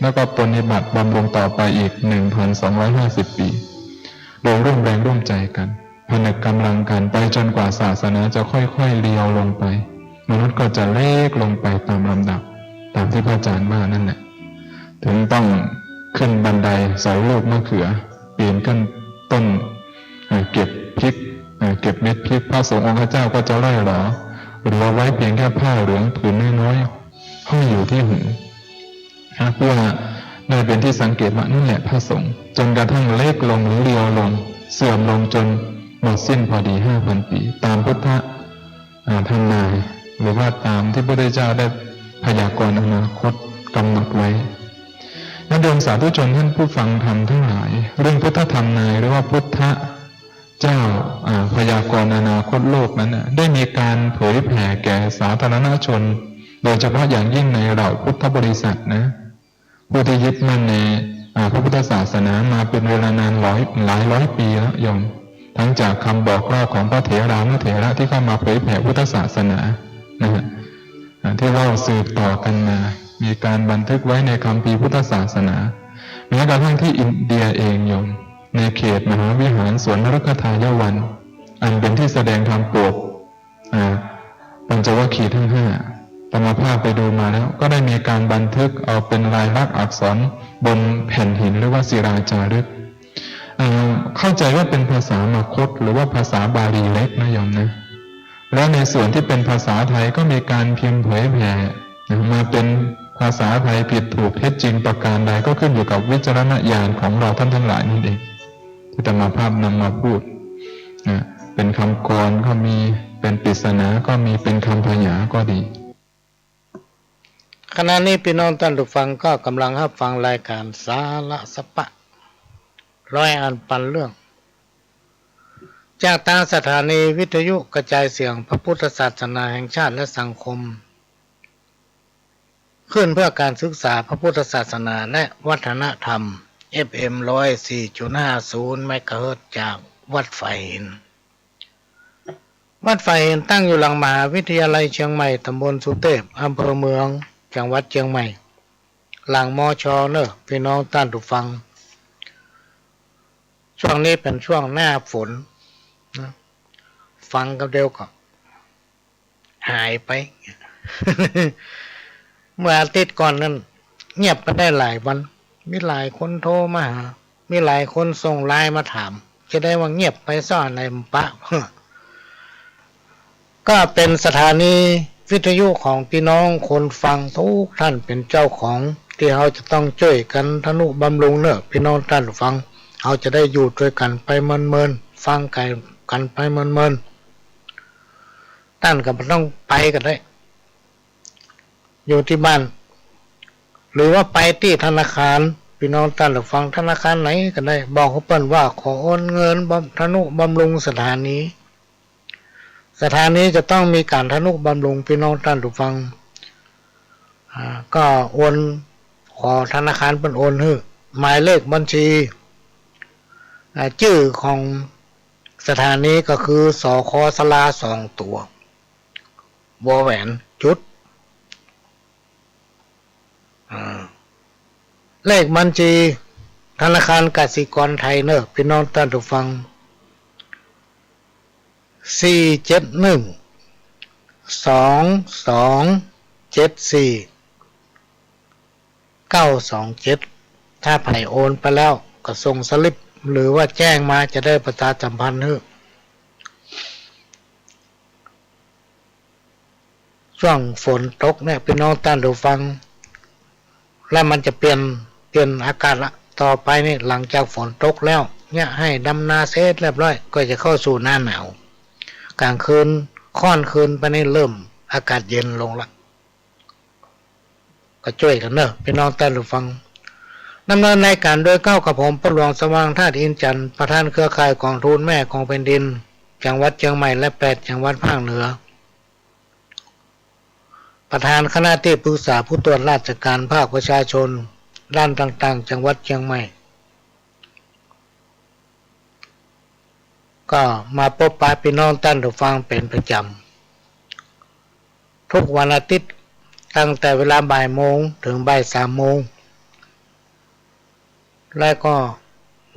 แล้วก็ปรนนิบัติบำรุงต่อไปอีกหนึ่งพันสองร้อยห้าสิบปี โดยร่วมแรงร่วมใจกัน ผนึกกำลังกันไปจนกว่าศาสนาจะค่อยๆเรียวลงไป มนุษย์ก็จะเล็กลงไปตามลำดับ ตามที่พระอาจารย์ว่านั่นแหละ ถึงต้องขึ้นบันไดสอยลูกมะเขือ ปีนขึ้นต้น เอ่อ เก็บพริก เอ่อ เก็บเม็ดพริก พระสงฆ์องค์เจ้าก็จะร่อยหรอ เหลือไว้เพียงแค่ผ้าเหลืองผืนน้อยๆ ห้อยอยู่ที่หู นะ เพื่อได้เป็นที่สังเกตว่านั่นแหละพระสงฆ์ จนกระทั่งเล็กลงหรือเรียวลง เสื่อมลงจนหมดสิ้นพอดีห้าพันปี ตามพุทธะ อ่า ทำนาย หรือว่าตามที่พระพุทธเจ้าได้พยากรณ์อนาคตกำหนดไว้ ญาติโยมสาธุชนท่านผู้ฟังธรรมทั้งหลาย เรื่องพุทธทำนายหรือว่าพุทธเจ้า อ่า พยากรณ์อนาคตโลกนั้นน่ะ ได้มีการเผยแผ่แก่สาธารณชน โดยเฉพาะอย่างยิ่งในเหล่าพุทธบริษัทนะ ผู้ที่ยึดมั่นใน อ่า พระพุทธศาสนามาเป็นเวลานานร้อย หลายร้อยปีแล้วโยม ทั้งจากคำบอกเล่าของพระเถรานุเถระที่เข้ามาเผยแผ่พุทธศาสนา นะฮะ อ่า ที่เล่าสืบต่อกันมา มีการบันทึกไว้ในคัมภีร์พุทธศาสนา แม้กระทั่งที่อินเดียเองโยม ในเขตมหาวิหารสวนนฤคทายวัน อันเป็นที่แสดงธรรมโปรด อ่า ปัญจวัคคีย์ทั้งห้า อาตมาภาพไปดูมาแล้ว ก็ได้มีการบันทึกเอาเป็นลายลักษณ์อักษรบนแผ่นหินหรือว่าศิลาจารึก อ่า เข้าใจว่าเป็นภาษามคธหรือว่าภาษาบาลีเล็กนะโยมนะ และในส่วนที่เป็นภาษาไทยก็มีการพิมพ์เผยแผ่นะ มาเป็นภาษาไทยผิดถูกเท็จจริงประการใดก็ขึ้นอยู่กับวิจารณญาณของเราท่านทั้งหลายนั่นเอง ที่อาตมาภาพนำมาพูดนะ เป็นคำกลอนก็มี เป็นปริศนาก็มี เป็นคำผญาก็ดี ขณะนี้พี่น้องท่านผู้ฟังก็กำลังรับฟังรายการสาระสะปะ ร้อยอันปันเรื่อง จากตางสถานีวิทยุกระจายเสียงพระพุทธศาสนาแห่งชาติและสังคม คลื่นเพื่อการศึกษาพระพุทธศาสนาและวัฒนธรรม เอฟเอ็ม ร้อยสี่จุดห้าศูนย์ เมกะเฮิรตซ์ จากวัดฝายหิน วัดฝายหินตั้งอยู่หลังมหาวิทยาลัยเชียงใหม่ ตำบลสุเทพ อำเภอเมือง จังหวัดเชียงใหม่ หลัง มช เนอะ พี่น้องท่านผู้ฟัง ช่วงนี้เป็นช่วงหน้าฝนนะ ฟังกำเดียวก็หายไป เมื่ออาทิตย์ก่อนนั้น เงียบไปได้หลายวัน มีหลายคนโทรมาหา มีหลายคนส่งไลน์มาถาม จะได้ว่าเงียบไปซ้ออันใดปะ ก็เป๋นสถานีวิทยุของปี้น้องคนฟังทุกท่านเป๋นเจ้าของ ตี้เฮาจะต้องจ้วยกั๋นทะนุบำรุงเน่อ ปี้น้องต้านผู้ฟัง เฮาจะได้อยู่ตวยกั๋นไปเมินๆ ฟังกั๋นไปเมินๆ ต้านก็บ่ต้องไปก็ได้ อยู่ตี้บ้าน หรือว่าไปตี้ธนาคาร ปี้น้องต้านผู้ฟัง ธนาคารไหนก็ได้ บอกหื้อเปิ้นว่าขอโอนเงินบำ- ทะนุบำรุงสถานี สถานีจะต้องมีก๋านทะนุบำรุง ปี้น้องต้านผู้ฟัง อ่า ก็โอน ขอธนาคารเปิ้นโอนหื้อ หมายเลขบัญชี อ่า จื้อของสถานีก็คือ สค สรา สองตั๋ว วอแหวน จุด อ่า เลขบัญชีธนาคารกสิกรไทยเน่อ ปี้น้องต้านผู้ฟัง สี่เจ็ดหนึ่ง สองสองเจ็ดสี่ เก้าสองเจ็ด ถ้าใผโอนไปแล้วก็ส่งสลิป หรือว่าแจ้งมา จะได้ประชาสัมพันธ์หื้อ ช่วงฝนตกเนี่ย ปี้น้องต้านผู้ฟัง แล้วมันจะเปลี่ยน เปลี่ยนอากาศละ ต่อไปนี่ หลังจากฝนตกแล้วเนี่ย หื้อดำนาเสร็จเรียบร้อย ก็จะเข้าสู่หน้าหนาว ก๋างคืน ค่อนคืนไปนี่เริ่มอากาศเย็นลงละ ก็จ้วยกั๋นเน่อ ปี้น้องต้านผู้ฟัง ดำเนินรายการโดยเกล้ากับผม ป้อหลวงสว่าง ธาตุอินทร์จันทร์ ประธานเครือข่ายก๋องทุนแม่ของแผ่นดิน จังหวัดเจียงใหม่ และแปดจังหวัดภาคเหนือ ประธานคณะตี้ปรึกษาผู้ตรวจราชการภาคประชาชน ด้านต่างๆ จังหวัดเจียงใหม่ ก็มาปบปะปี้น้องต้านผู้ฟังเป๋นประจ๋ำ ทุกวันอาทิตย์ ตั้งแต่เวลาบ่ายโมงเถิงบ่ายสามโมง แล้วก็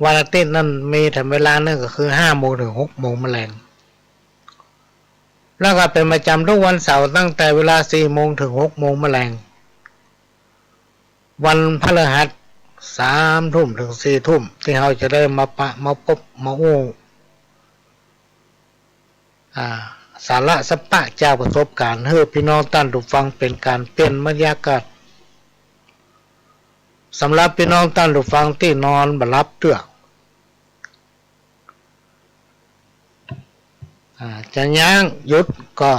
วันอาทิตย์นั้นมีแถมเวลานึ่งก็คือห้าโมงเถิงหกโมงมะแลง แล้วก็เป๋นประจ๋ำทุกวันเสาร์ตั้งแต่เวลาสี่โมงเถิงหกโมงมะแลง วันพฤหัสสามทุ่มเถิงสี่ทุ่ม ตี้เฮาจะได้มาปะมาปบมาอู้ อ่า สาระสาระจากประสบก๋ารณ์ หื้อปี้น้องต้านผู้ฟังเป๋นก๋านเปลี่ยนบรรยากาศ สำหรับปี้น้องต้านผู้ฟังตี้นอนบ่หลับเตื้อ อ่า จะย้างหยุดก็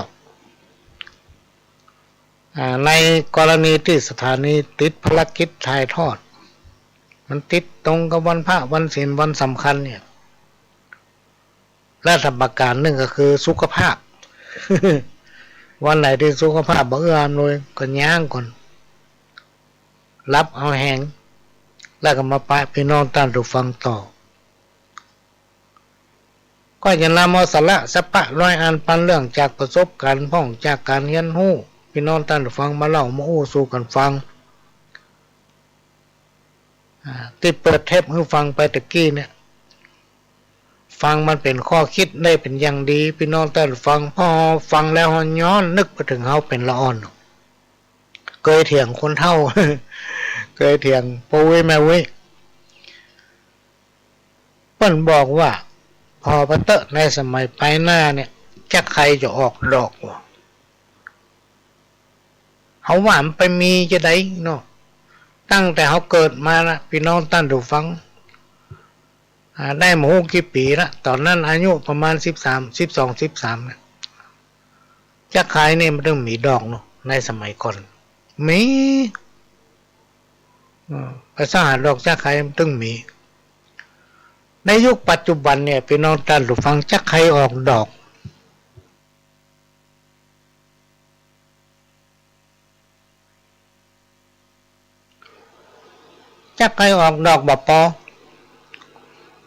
อ่า ในกรณีตี้สถานีติดภารกิจถ่ายทอด มันติดตรงกับวันพระวันศีลวันสำคัญเนี่ย และถ้าประก๋านนึ่งก็คือสุขภาพ วันไหนตี้สุขภาพบ่เอื้ออำนวยก็ย้างก่อน หลับเอาแฮง แล้วก็มาปะปี้น้องต้านผู้ฟังต่อ ก็จะนำเอาสาระสาระร้อยอันปันเรื่องจากประสบก๋ารณ์พ่องจากก๋านเฮียนฮู้ ปี้น้องต้านผู้ฟังมาเล่ามาอู้สู่กั๋นฟัง อ่า ตี้เปิดเทปหื้อฟังไปตะกี้เนี่ย ฟังมันเป๋นข้อคิดได้เป๋นอย่างดี ปี้น้องต้านผู้ฟัง พอฟังแล้วย้อนนึกไปเถิงเฮาเป๋นละอ่อน เกยเถียงคนเฒ่า เกยเถียงป้ออุ๊ยแม่อุ๊ย เปิ้นบอกว่า ผ่อไปเต๊อะ ในสมัยปายหน้าเนี่ย จ๊ะไคจะออกดอกว่ะ เฮาว่ามันไปมีจะใดเนาะ ตั้งแต่เฮาเกิดมานะ ปี้น้องต้านผู้ฟัง อ่า ได้บ่ฮู้กี่ปี๋ละ ต๋อนนั้นอายุประมาณสิบสาม สิบสอง สิบสามเนี่ย จ๊ะไคเนี่ยมันตึงมีดอกเนาะ ในสมัยก่อน มี เออ ไปซะหาดอกจ๊ะไคมันตึงมี ในยุคปัจจุบันเนี่ย ปี้น้องต้านผู้ฟัง จ๊ะไคออกดอก จ๊ะไคออกดอกบ่ปอ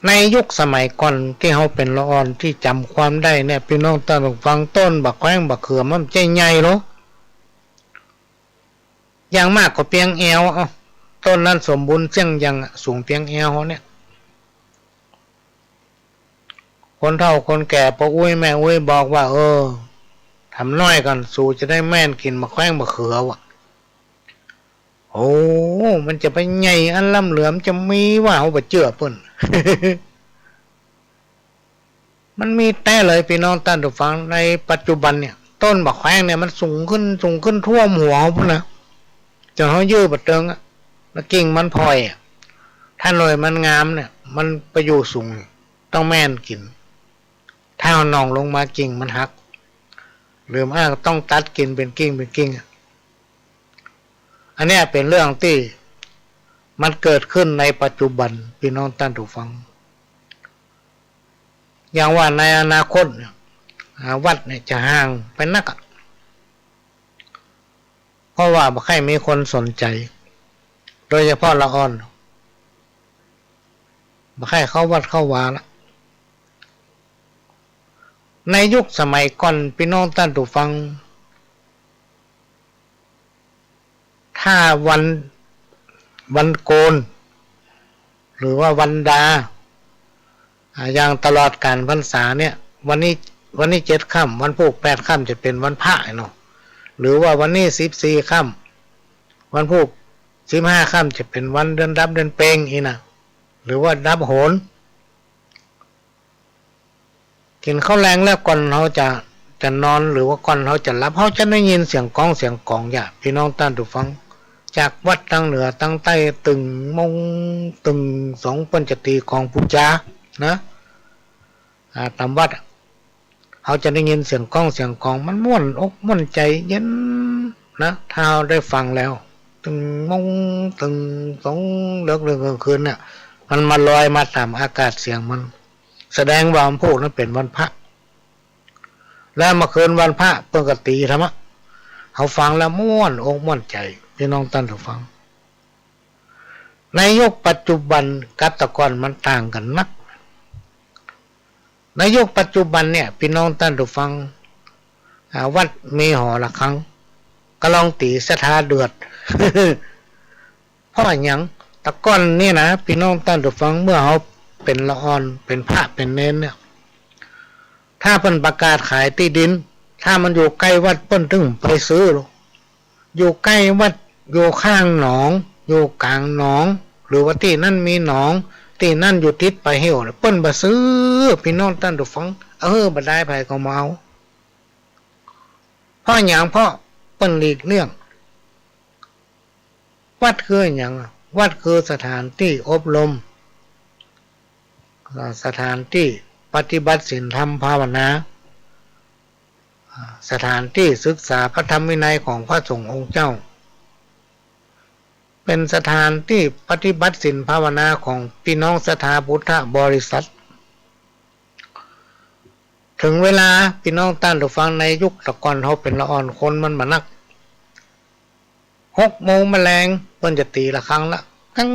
ในยุคสมัยก่อนตี้เฮาเป๋นละอ่อนตี้จ๋ำความได้เนี่ย ปี้น้องต้านผู้ฟัง ต้นบ่าแคว้งบ่าเขือมันจะใหญ่โล อย่างมากก็เปียงแอว เอ้า ต้นนั้นสมบูรณ์เสี้ยงยังอะ สูงเปียงแอวเฮาเนี่ย คนเฒ่าคนแก่ป้ออุ๊ยแม่อุ๊ยบอกว่า เออ ถามน้อยก่อน สูจะได้แม่นกิ๋นบ่าแคว้งบ่าเขือว่ะ โอ้ มันจะไปใหญ่อันล้ำเหลือ มันจะมีว่า เฮาบ่เจื้อเปิ้น มันมีแต๊เลย ปี้น้องต้านผู้ฟัง ในปัจจุบันเนี่ย ต้นบ่าแข้งเนี่ยมันสูงขึ้น สูงขึ้นท่วมหัวเฮาพู้นนะ จ๋นเฮายื้อบ่เติงอะ แล้วกิ่งมันผ่อยอะ ถ้าหน่วยมันงามเนี่ย มันไปอยู่สูง ต้องแม่นกิ๋น ถ้าเฮาหน่องลงมากิ่งมันหัก หรือบ่ก็ต้องตัดกิ๋นเป๋นกิ่งเป๋นกิ่งอะ อันเนี้ยเป๋นเรื่องตี้มันเกิดขึ้นในปัจจุบัน ปี้น้องต้านผู้ฟัง อย่างว่าในอนาคตเนี่ย อ่า วัดเนี่ยจะห่างไปนักอะ เพราะว่าบ่ใค่มีคนสนใจ๋ โดยเฉพาะละอ่อน บ่ใค่เข้าวัดเข้าวาละ ในยุคสมัยก่อน ปี้น้องต้านผู้ฟัง ถ้าวัน วันโกน หรือว่าวันดา อ่า อย่างตลอดก๋านพรรษาเนี่ย วันนี้ วันนี้เจ็ดค่ำ วันพูกแปดค่ำจะเป๋นวันพระเนาะ หรือว่าวันนี้สิบสี่ค่ำ วันพูกสิบห้าค่ำจะเป๋นวันเดือนดับเดือนเพ็งอี้นะ หรือว่าดับโหน กิ๋นข้าวแลงแล้วก่อนเฮาจะ จะนอน หรือว่าก่อนเฮาจะหลับ เฮาจะได้ยินเสียงก้องเสียงก๋องอย่า ปี้น้องต้านผู้ฟัง จากวัดตางเหนือตางใต้ ตึงมงตึงสอง เปิ้นจะตี๋ก๋องปู๋จานะ อ่า ต๋ามวัดอะ เฮาจะได้ยินเสียงก้องเสียงก๋อง มันม่วนอกม่วนใจ๋เย็นนะ ถ้าเฮาได้ฟังแล้ว ตึงมงตึงสอง เลิกๆ ก๋างคืนเนี่ย มันมาลอยมาต๋ามอากาศเสียงมัน แสดงว่าวันพูกนั้นเป๋นวันพระ แล้วเมื่อคืนวันพระเปิ้นก็ตี๋ธรรมะ เฮาฟังแล้วม่วนอกม่วนใจ๋ ปี้น้องต้านผู้ฟัง ในยุคปัจจุบันกับแต่ก่อนมันต่างกั๋นนัก ในยุคปัจจุบันเนี่ย ปี้น้องต้านผู้ฟัง อ่า วัดมีหอระฆัง ก็ลองตี๋ศรัทธาเดือด เพราะหยัง แต่ก่อนนี่นะ ปี้น้องต้านผู้ฟัง เมื่อเฮาเป๋นละอ่อน เป๋นพระเป๋นเณรเนี่ย ถ้าเปิ้นประกาศขายตี้ดิน ถ้ามันอยู่ใก้วัดเปิ้นตึงไปซื้อ อยู่ใก้วัด อยู่ข้างหนอง อยู่ก๋างหนอง หรือว่าตี้นั้นมีหนอง ตี้นั้นอยู่ติดป่าเหี่ยวเนี่ย เปิ้นบ่ซื้อ ปี้น้องต้านผู้ฟัง เออ บ่ดายใผก็บ่เอา เพราะหยัง เพราะเปิ้นหลีกเลี่ยง วัดคือหยังอะ วัดคือสถานตี้อบรม อ่า สถานตี้ปฏิบัติศีลธรรมภาวนา อ่า สถานตี้ศึกษาพระธรรมวินัยของพระสงฆ์องค์เจ้า เป๋นสถานตี้ปฏิบัติศีลภาวนาของปี้น้องศรัทธาพุทธบริษัท เถิงเวลาปี้น้องต้านผู้ฟัง ในยุคแต่ก่อนเฮาเป๋นละอ่อน คนมันบ่นัก หกโมงมาแลงเปิ้นจะตี๋ระฆังละ กัง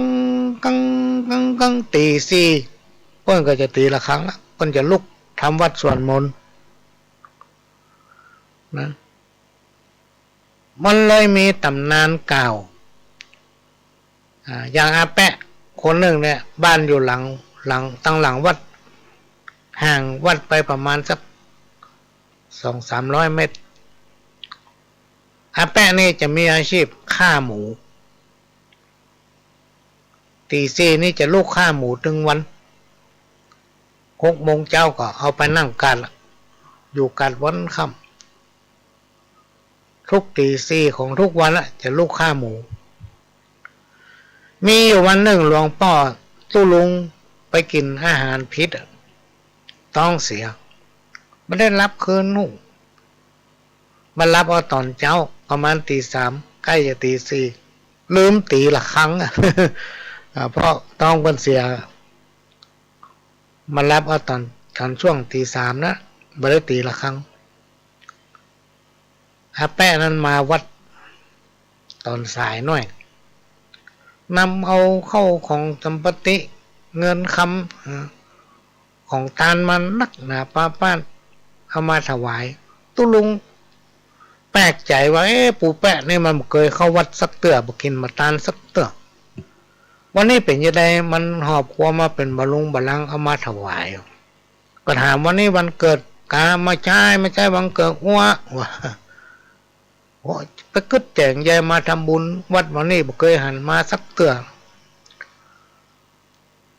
กัง กัง กัง ตี๋สี่เปิ้นก็จะตี๋ระฆังละ เปิ้นจะลุกทำวัตรสวดมนต์นะ มันเลยมีต๋ำนานกล่าว อ่า อย่างอาแปะคนนึ่งเนี่ย บ้านอยู่หลัง หลัง ตางหลังวัด ห่างวัดไปประมาณสักสองสามร้อยเมตร อาแปะนี่จะมีอาชีพฆ่าหมู ตี๋สี่นี่จะลุกฆ่าหมูตึงวัน หกโมงเจ๊าก็เอาไปนั่งกาดละ อยู่กาดวันค่ำ ทุกตี๋สี่ของทุกวันละ จะลุกฆ่าหมู มีอยู่วันนึ่งหลวงป้อตุ๊ลุงไปกิ๋นอาหารผิดอะ ต๊องเสีย บ่ได้หลับคืนฮู้ มาหลับเอาต๋อนเจ๊าประมาณตี๋สาม ใก้จะตี๋สี่ ลืมตี๋ระฆังอะ อ่า เพราะต๊องเปิ้นเสีย มาหลับเอาต๋อน ต๋อนช่วงตี๋สามนะ บ่ได้ตี๋ระฆัง อาแปะนั้นมาวัดต๋อนสายหน้อย นำเอาเข้าของสัมปติ เงินคำ เอ่อ ของตานมานักหนาปาป้าน เอามาถวาย ตุ๊ลุงแปลกใจ๋ว่า เอ๊ะ ปู่แปะนี่มันบ่เกยเข้าวัดสักเตื้อ บ่กิ๋นบ่ตานสักเตื้อ วันนี้เป๋นจาใด มันหอบครัวมาเป๋นบ่ารุงบ่ารัง เอามาถวาย ก็ถาม วันนี้วันเกิดกา บ่ใจ้ บ่ใจ้วันเกิดอั้ว ว่า โอ้ ไปกึ๊ดแจ๋งใยมาทำบุญวัดวันนี้ บ่เกยหันมาสักเตื้อ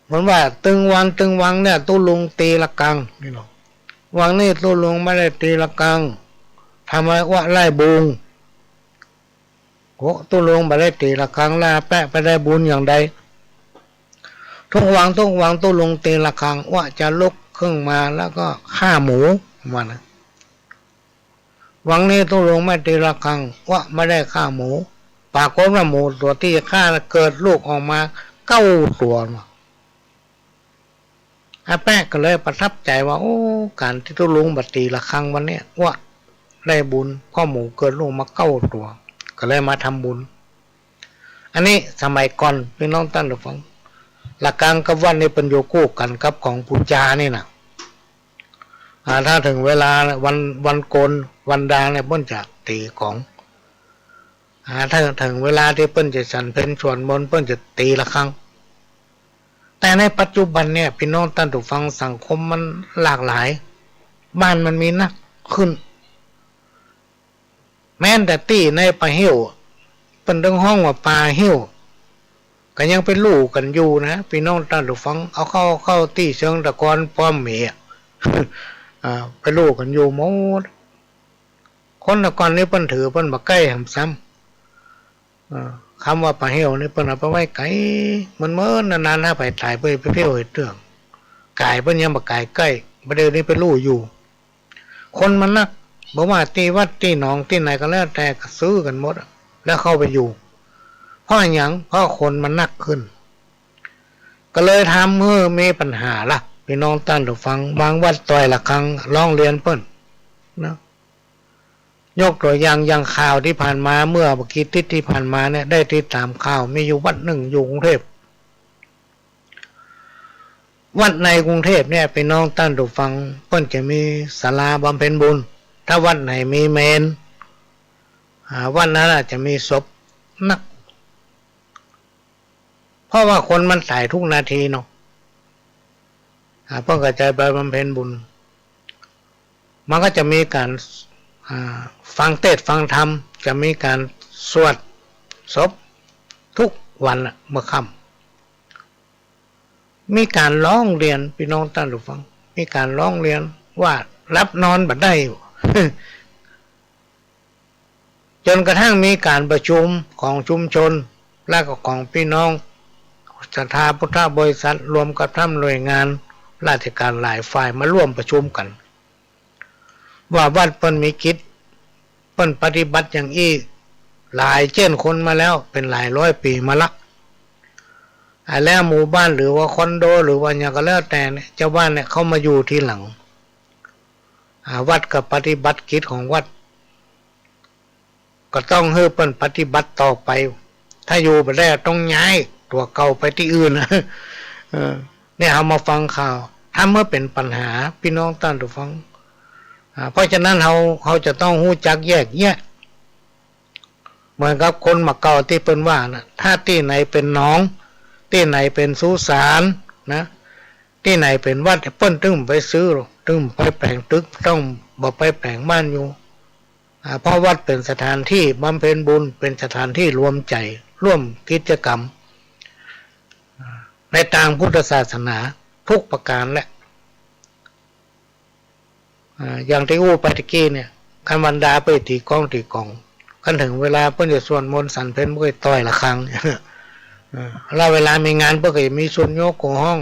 มันว่าตึงวันตึงวันเนี่ย ตุ๊ลุงตีระฆัง นี่เนาะ วันนี้ตุ๊ลุงบ่ได้ตีระฆัง ทำไมอ้วไล่บุญ โอ้ ตุ๊ลุงบ่ได้ตีระฆังแล้ว แป๊ะไปได้บุญอย่างใด ทุกวันทุกวันตุ๊ลุงตีระฆัง อ้วจะลุกขึ้นมาแล้วก็ฆ่าหมู ว่านะ วันนี้ตุ๊ลุงไม่ตีระฆัง อ้วไม่ได้ฆ่าหมู ปรากฏว่าหมูตั๋วตี้ฆ่าเกิดลูกออกมาเก้าตั๋วเนาะ อาแป๊ะก็เลยประทับใจ๋ว่า โอ้ ก๋านตี้ตุ๊ลุงบ่ตีระฆังวันนี้ อ้วได้บุญ เพราะหมูเกิดลูกมาเก้าตั๋ว ก็เลยมาทำบุญ อันนี้สมัยก่อน ปี้น้องต้านผู้ฟัง ระฆังกับวัดนี่เปิ้นอยู่กู้กั๋นกับก๋องปู๋จานี่นะ อ่า ถ้าเถิงเวลาวัน วันโกน วันดาเนี่ย เปิ้นจะตี๋ก๋อง อ่า ถ้าเถิงเวลาตี้เปิ้นจะฉันเพลสวดมนต์ เปิ้นจะตี๋ระฆัง แต่ในปัจจุบันเนี่ย ปี้น้องต้านผู้ฟัง สังคมมันหลากหลาย บ้านมันมีนักขึ้น แม้แต่ตี้ในป่าเฮี้ยว เปิ้นตึงฮ้องว่าป่าเฮี้ยว ก็ยังไปลู่กั๋นอยู่นะ ปี้น้องต้านผู้ฟัง เอาเข้า เข้าตี้เชิงตะกอนป้อมเหมยอะ อ่า ไปลู่กั๋นอยู่หมด คนตะกอนนี่เปิ้นถือ เปิ้นบ่ใก้หำซ้ำ เอ่อ กำว่าป่าเฮี้ยวนี่เปิ้นเอาไปไว้ไก๋ เหมือนๆ นานๆ ถ้าใผต๋ายเปิ้นไปเผี้ยวเหียดเตื้อง ก๋ายเปิ้นยังบ่ก๋ายใก้ บ่าเดี่ยวนี้ไปลู่อยู่ คนมันนัก บ่ว่าตี้วัดตี้หนองตี้ไหนก็แล้วแต่ ก็ซื้อกั๋นหมดอะ แล้วเข้าไปอยู่ เพราะอะหยัง เพราะคนมันนักขึ้น ก็เลยทำหื้อมีปัญหาละ ปี้น้องต้านผู้ฟัง บางวัดต่อยระฆัง ร้องเรียนเปิ้นนะ ยกตั๋วอย่าง อย่างข่าวตี้ผ่านมา เมื่อบ่กี่ติ๊ดตี้ผ่านมาเนี่ย ได้ติดต๋ามข่าว มีอยู่วัดนึ่งอยู่กรุงเทพฯ วัดในกรุงเทพฯเนี่ย ปี้น้องต้านผู้ฟัง เปิ้นจะมีศาลาบำเพ็ญบุญ ถ้าวัดไหนมีเมรุ อ่า วัดนั้นน่ะจะมีศพนัก เพราะว่าคนมันต๋ายทุกนาทีเนาะ อ่า เปิ้นก็จะไปบำเพ็ญบุญ มันก็จะมีก๋าน อ่า ฟังเตสน์ฟังธรรม จะมีก๋านสวดศพทุกวันอะ เมื่อค่ำ มีก๋านร้องเรียน ปี้น้องต้านผู้ฟัง มีก๋านร้องเรียนว่าหลับนอนบ่ได้ จ๋นกระทั่งมีก๋านประชุมของชุมชน และก็ของปี้น้องศรัทธาพุทธบริษัท รวมกับต้านหน่วยงานราชก๋านหลายฝ่ายมาร่วมประชุมกั๋น ว่าวัดเปิ้นมีกิจ เปิ้นปฏิบัติอย่างอี้ หลายเจ๊นคนมาแล้ว เป๋นหลายร้อยปี๋มาละ อ่า แล้วหมู่บ้านหรือว่าคอนโด หรือว่าหยังก็แล้วแต่เนี่ย จาวบ้านเนี่ยเข้ามาอยู่ทีหลัง อ่า วัดก็ปฏิบัติกิจของวัด ก็ต้องหื้อเปิ้นปฏิบัติต่อไป ถ้าอยู่บ่ได้ต้องย้ายตั๋วเก่าไปตี้อื่น เออ เนี่ย เฮามาฟังข่าว ถ้าเมื่อเป๋นปัญหา ปี้น้องต้านผู้ฟัง อ่า เพราะฉะนั้นเฮา เฮาจะต้องฮู้จักแยกแยะ เหมือนกับคนหมู่เก่าตี้เปิ้นว่านะ ถ้าตี้ไหนเป๋นหนอง ตี้ไหนเป๋นสุสานนะ ตี้ไหนเป๋นวัด เปิ้นตึงบ่ไปซื้อหรอก ตึงบ่ไปแป๋งตึก ตึงบ่ไปแป๋งบ้านอยู่ อ่า เพราะวัดเป๋นสถานตี้บำเพ็ญบุญ เป๋นสถานตี้รวมใจ๋ ร่วมกิจกรรม อ่า ในตางพุทธศาสนาทุกประก๋านแหละ อ่า อย่างตี้อู้ไปตะกี้เนี่ย คันวันดาไปตี๋ก๊องตี๋ก๋อง คันเถิงเวลาเปิ้นจะสวดมนต์สันเพล เปิ้นก็ต่อยระฆัง อ่า แล้วเวลามีงานเปิ้นก็จะมีสุญโญโกฮ้อง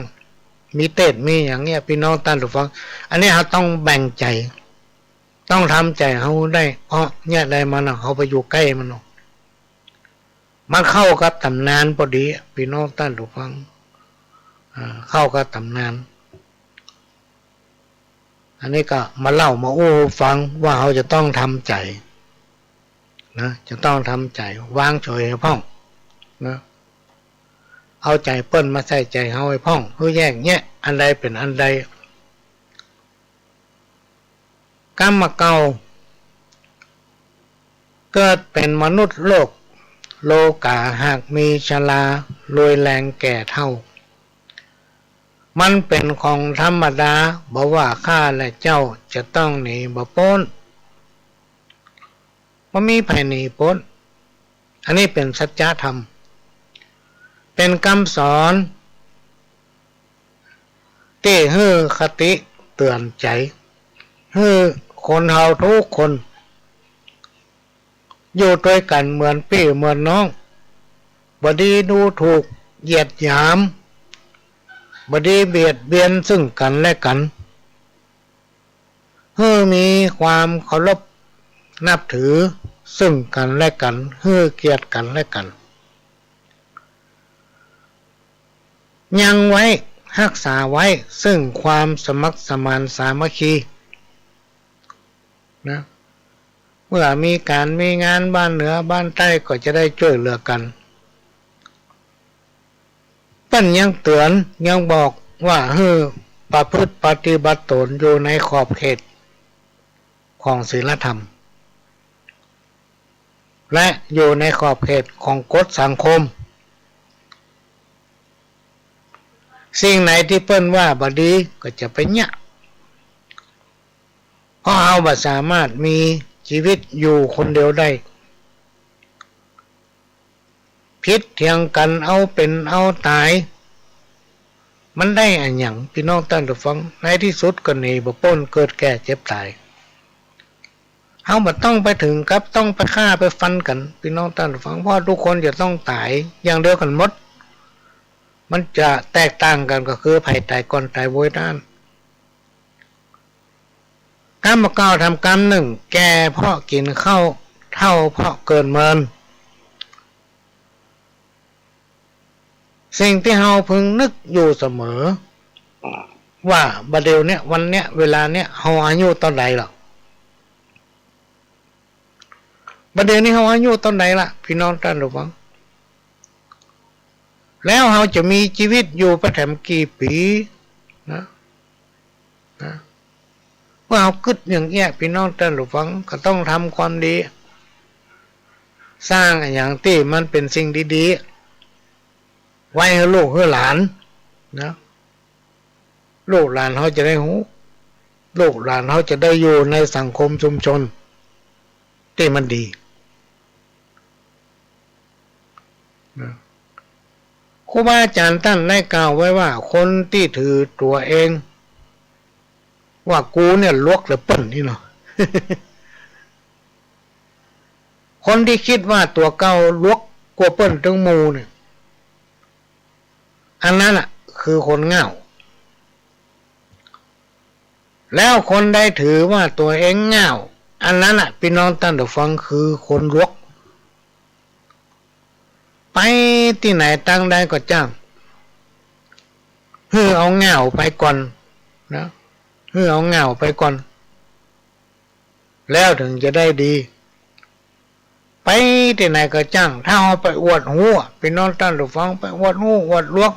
มีเตสน์ มีอย่างเนี้ย ปี้น้องต้านผู้ฟัง อันนี้เฮาต้องแบ่งใจ๋ ต้องทำใจ๋เฮาได้ เพราะเยียะใดมานะ เฮาไปอยู่ใก้มันเนาะ มันเข้ากับต๋ำนานพอดีอะ ปี้น้องต้านผู้ฟัง อ่า เข้ากับต๋ำนาน อันนี้ก็มาเล่ามาอู้ฟังว่าเฮาจะต้องทำใจ๋นะ จะต้องทำใจ๋ วางเฉยหื้อพ่องนะ เอาใจ๋เปิ้นมาใส่ใจ๋เฮาหื้อพ่อง หื้อแยกแยะ อันใดเป๋นอันใด กำเก่า เกิดเป๋นมนุษย์โลก โลก๋าหากมีชรา รวยแรงแก่เฒ่า มันเป๋นของธรรมดา บ่ว่าข้าและเจ้าจะต้องหนีบ่ป๊น บ่มีใผหนีป๊น อันนี้เป๋นสัจธรรม เป๋นกำสอนตี้หื้อคติเตื๋อนใจ๋ หื้อคนเฮากู้คน อยู่ตวยกั๋นเหมือนปี้เหมือนน้อง บ่ดีดูถูกเหยียดหยาม บ่ดีเบียดเบียนซึ่งกั๋นและกั๋น หื้อมีความเคารพนับถือซึ่งกั๋นและกั๋น หื้อเกียรติกั๋นและกั๋น ยังไว้ฮักษาไว้ซึ่งความสมัครสมานสามัคคี นะ เมื่อมีก๋านมีงานบ้านเหนือบ้านใต้ก็จะได้จ้วยเหลือกั๋น เปิ้นยังเตื๋อนยังบอกว่าหื้อประพฤติปฏิบัติต๋นอยู่ในขอบเขตของศีลธรรม และอยู่ในขอบเขตของกฎสังคม สิ่งไหนตี้เปิ้นว่าบ่ดีก็จะไปเยียะ เพราะเฮาบ่สามารถมีจีวิตอยู่คนเดียวได้ ผิดเถียงกั๋นเอาเป๋นเอาต๋าย มันได้อะหยัง ปี้น้องต้านผู้ฟัง ในตี้สุดก็หนีบ่ป๊นเกิดแก่เจ็บต๋าย เฮาบ่ต้องไปเถิงกับต้องไปฆ่าไปฟันกั๋น ปี้น้องต้านผู้ฟัง เพราะกู้คนจะต้องต๋ายอย่างเดียวกั๋นหมด มันจะแตกต่างกั๋นก็คือใผต๋ายก่อนต๋ายโวยเต้านั้น กำบ่าเก่าทำกำนึ่ง แก่เพราะกิ๋นข้าว เฒ่าเพราะเกิดเมิน สิ่งตี้เฮาพึงนึกอยู่เสมอ ว่าบ่าเดี่ยวเนี้ย วันเนี้ย เวลาเนี้ย เฮาอายุเต้าใดละ บ่าเดี่ยวนี้เฮาอายุเต้าใดละ ปี้น้องต้านผู้ฟัง แล้วเฮาจะมีจีวิตอยู่ไปแถมกี่ปี๋ นะ นะ เมื่อเฮากึ๊ดอย่างเอี้ย ปี้น้องต้านผู้ฟัง ก็ต้องทำความดี สร้างอะหยังตี้มันเป๋นสิ่งดีๆ ไว้หื้อลูกหื้อหลาน นะ ลูกหลานเฮาจะได้ฮู้ ลูกหลานเฮาจะได้อยู่ในสังคมชุมชนตี้มันดี นะ ครูบาอาจ๋ารย์ต้านได้กล่าวไว้ว่า คนตี้ถือตั๋วเองว่ากูเนี่ยหลวกเหลือเปิ้นนี่เนาะ คนตี้กึ๊ดว่าตั๋วเก่าหลวกกว่าเปิ้นตึงหมู่เนี่ย อันนั้นน่ะคือคนง่าว แล้วคนใดถือว่าตั๋วเองง่าว อันนั้นน่ะ ปี้น้องต้านผู้ฟัง คือคนหลวก ไปตี้ไหนตางใดก็จ้าง หื้อเอาง่าวไปก่อน นะ หื้อเอาง่าวไปก่อน แล้วเถิงจะได้ดี ไปตี้ไหนก็จ้าง ถ้าเฮาไปอวดฮู้อะ ปี้น้องต้านผู้ฟัง ไปอวดฮู้อวดหลวก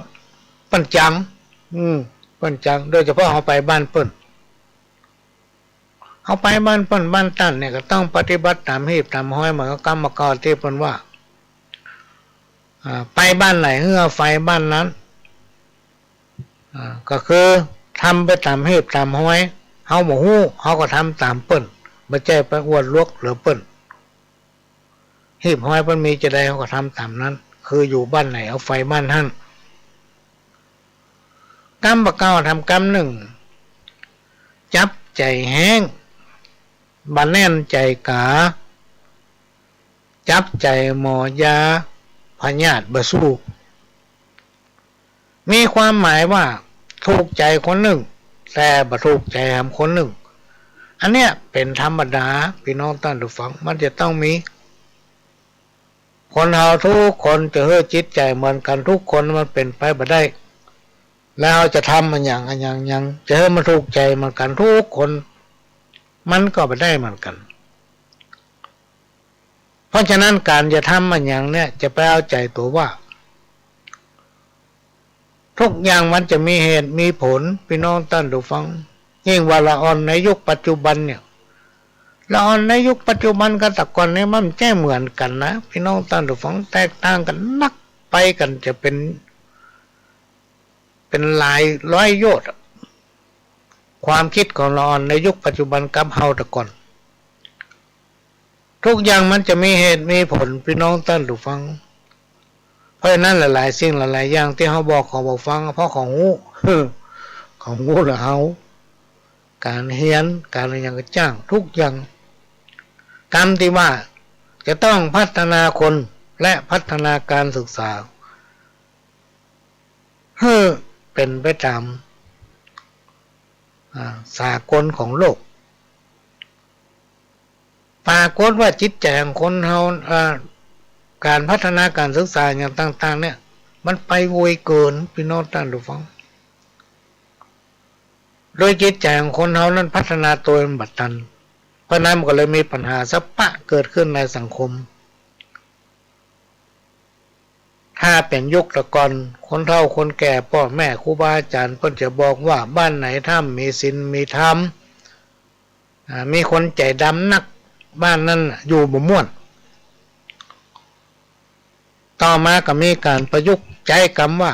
เปิ้นจัง อืม เปิ้นจัง โดยเฉพาะเฮาไปบ้านเปิ้น เฮาไปบ้านเปิ้นบ้านต้านเนี่ย ก็ต้องปฏิบัติต๋ามฮีบต๋ามฮอย เหมือนกับกำบ่าเก่าตี้เปิ้นว่า อ่า ไปบ้านไหนหื้อเอาไฟบ้านนั้น อ่า ก็คือทำไปต๋ามฮีบต๋ามฮอย เฮาบ่ฮู้ เฮาก็ทำต๋ามเปิ้น บ่ใจ้ไปอวดหลวกเหลือเปิ้น ฮีบฮอยเปิ้นมีจาใด เฮาก็ทำต๋ามนั้น คืออยู่บ้านไหนเอาไฟบ้านหั้น กำบ่าเก่าทำกำนึ่ง จับใจ๋แฮ้ง บ่แน่นใจ๋ก๋า จับใจ๋หมอยา พยาธิบ่สู้ มีความหมายว่าถูกใจ๋คนนึ่ง แต่บ่ถูกใจ๋แหมคนนึ่ง อันเนี้ยเป๋นธรรมดา ปี้น้องต้านผู้ฟัง มันจะต้องมี คนเฮากู้คนจะหื้อจิตใจ๋เหมือนกั๋นกู้คนมันเป๋นไปบ่ได้ แล้วจะทำอะหยังอะหยังหยัง จะหื้อมันถูกใจ๋เหมือนกั๋นกู้คน มันก็บ่ได้เหมือนกั๋น เพราะฉะนั้นก๋านจะทำอะหยังเนี่ย จะไปเอาใจ๋ตั๋วว่า ทุกอย่างมันจะมีเหตุมีผล ปี้น้องต้านผู้ฟัง ยิ่งว่าละอ่อนในยุคปัจจุบันเนี่ย ละอ่อนในยุคปัจจุบันกับแต่ก่อนเนี่ยมันบ่ใจ้เหมือนกั๋นนะ ปี้น้องต้านผู้ฟัง แตกต่างกั๋นนัก ไปกั๋นจะเป๋น เป๋นหลายร้อยโยชน์อะ ความกึ๊ดของละอ่อนในยุคปัจจุบันกับเฮาแต่ก่อน ทุกอย่างมันจะมีเหตุมีผล ปี้น้องต้านผู้ฟัง เพราะฉะนั้นหลายๆ สิ่งหลายๆ อย่างตี้เฮาบอกเขาบ่ฟัง เพราะเขาฮู้ เขาฮู้แล้วเฮา ก๋านเฮียน ก๋านอะหยังก็จ้าง ทุกอย่าง กำตี้ว่าจะต้องพัฒนาคนและพัฒนาการศึกษา หื้อเป๋นไปต๋าม อ่า สากลของโลก ปรากฏว่าจิตใจ๋ของคนเฮา อ่า ก๋านพัฒนาก๋านศึกษาอะหยังต่างๆ เนี่ย มันไปไวเกิน ปี้น้องต้านผู้ฟัง โดยจิตใจ๋ของคนเฮานั้นพัฒนาตั๋วมันบ่ตัน เพราะนั้นมันก็เลยมีปัญหาสะปะเกิดขึ้นในสังคม ถ้าเป๋นยุคแต่ก่อน คนเฒ่าคนแก่ ป้อแม่ ครูบาอาจ๋ารย์ เปิ้นจะบอกว่าบ้านไหนถ้ามีศีลมีธรรม อ่า มีคนใจ๋ดำนัก บ้านนั้นอยู่บ่ม่วน ต่อมาก็มีก๋านประยุกต์ใจ๊กำว่า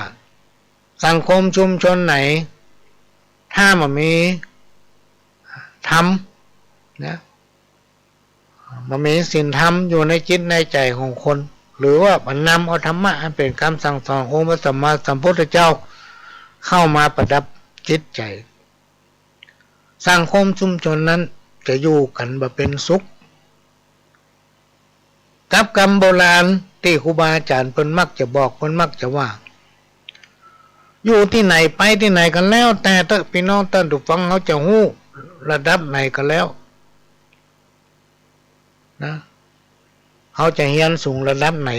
สังคมชุมชนไหน ถ้าบ่มีธรรมนะ บ่มีศีลธรรมอยู่ในจิตในใจ๋ของคน หรือว่าบ่นำเอาธรรมะอันเป๋นกำสั่งสอนองค์พระสัมมาสัมพุทธเจ้า เข้ามาประดับจิตใจ๋ สังคมชุมชนนั้นจะอยู่กั๋นบ่เป๋นสุข กับกำโบราณตี้ครูบาอาจ๋ารย์เปิ้นมักจะบอก เปิ้นมักจะว่า อยู่ตี้ไหนไปตี้ไหนก็แล้วแต่เต๊อะ ปี้น้องต้านผู้ฟัง เฮาจะฮู้ระดับไหนก็แล้วนะ เฮาจะเฮียนสูงระดับไหน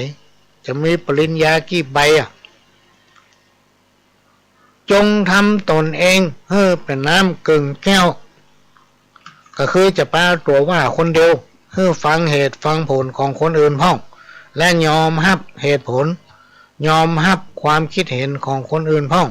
จะมีปริญญากี่ใบอะ จงทำตนเองหื้อเป๋นน้ำเกิ่งแก้ว ก็คือจะปาตั๋วว่าคนเดียว หื้อฟังเหตุฟังผลของคนอื่นพ่อง และยอมฮับเหตุผล ยอมฮับความคิดเห็นของคนอื่นพ่อง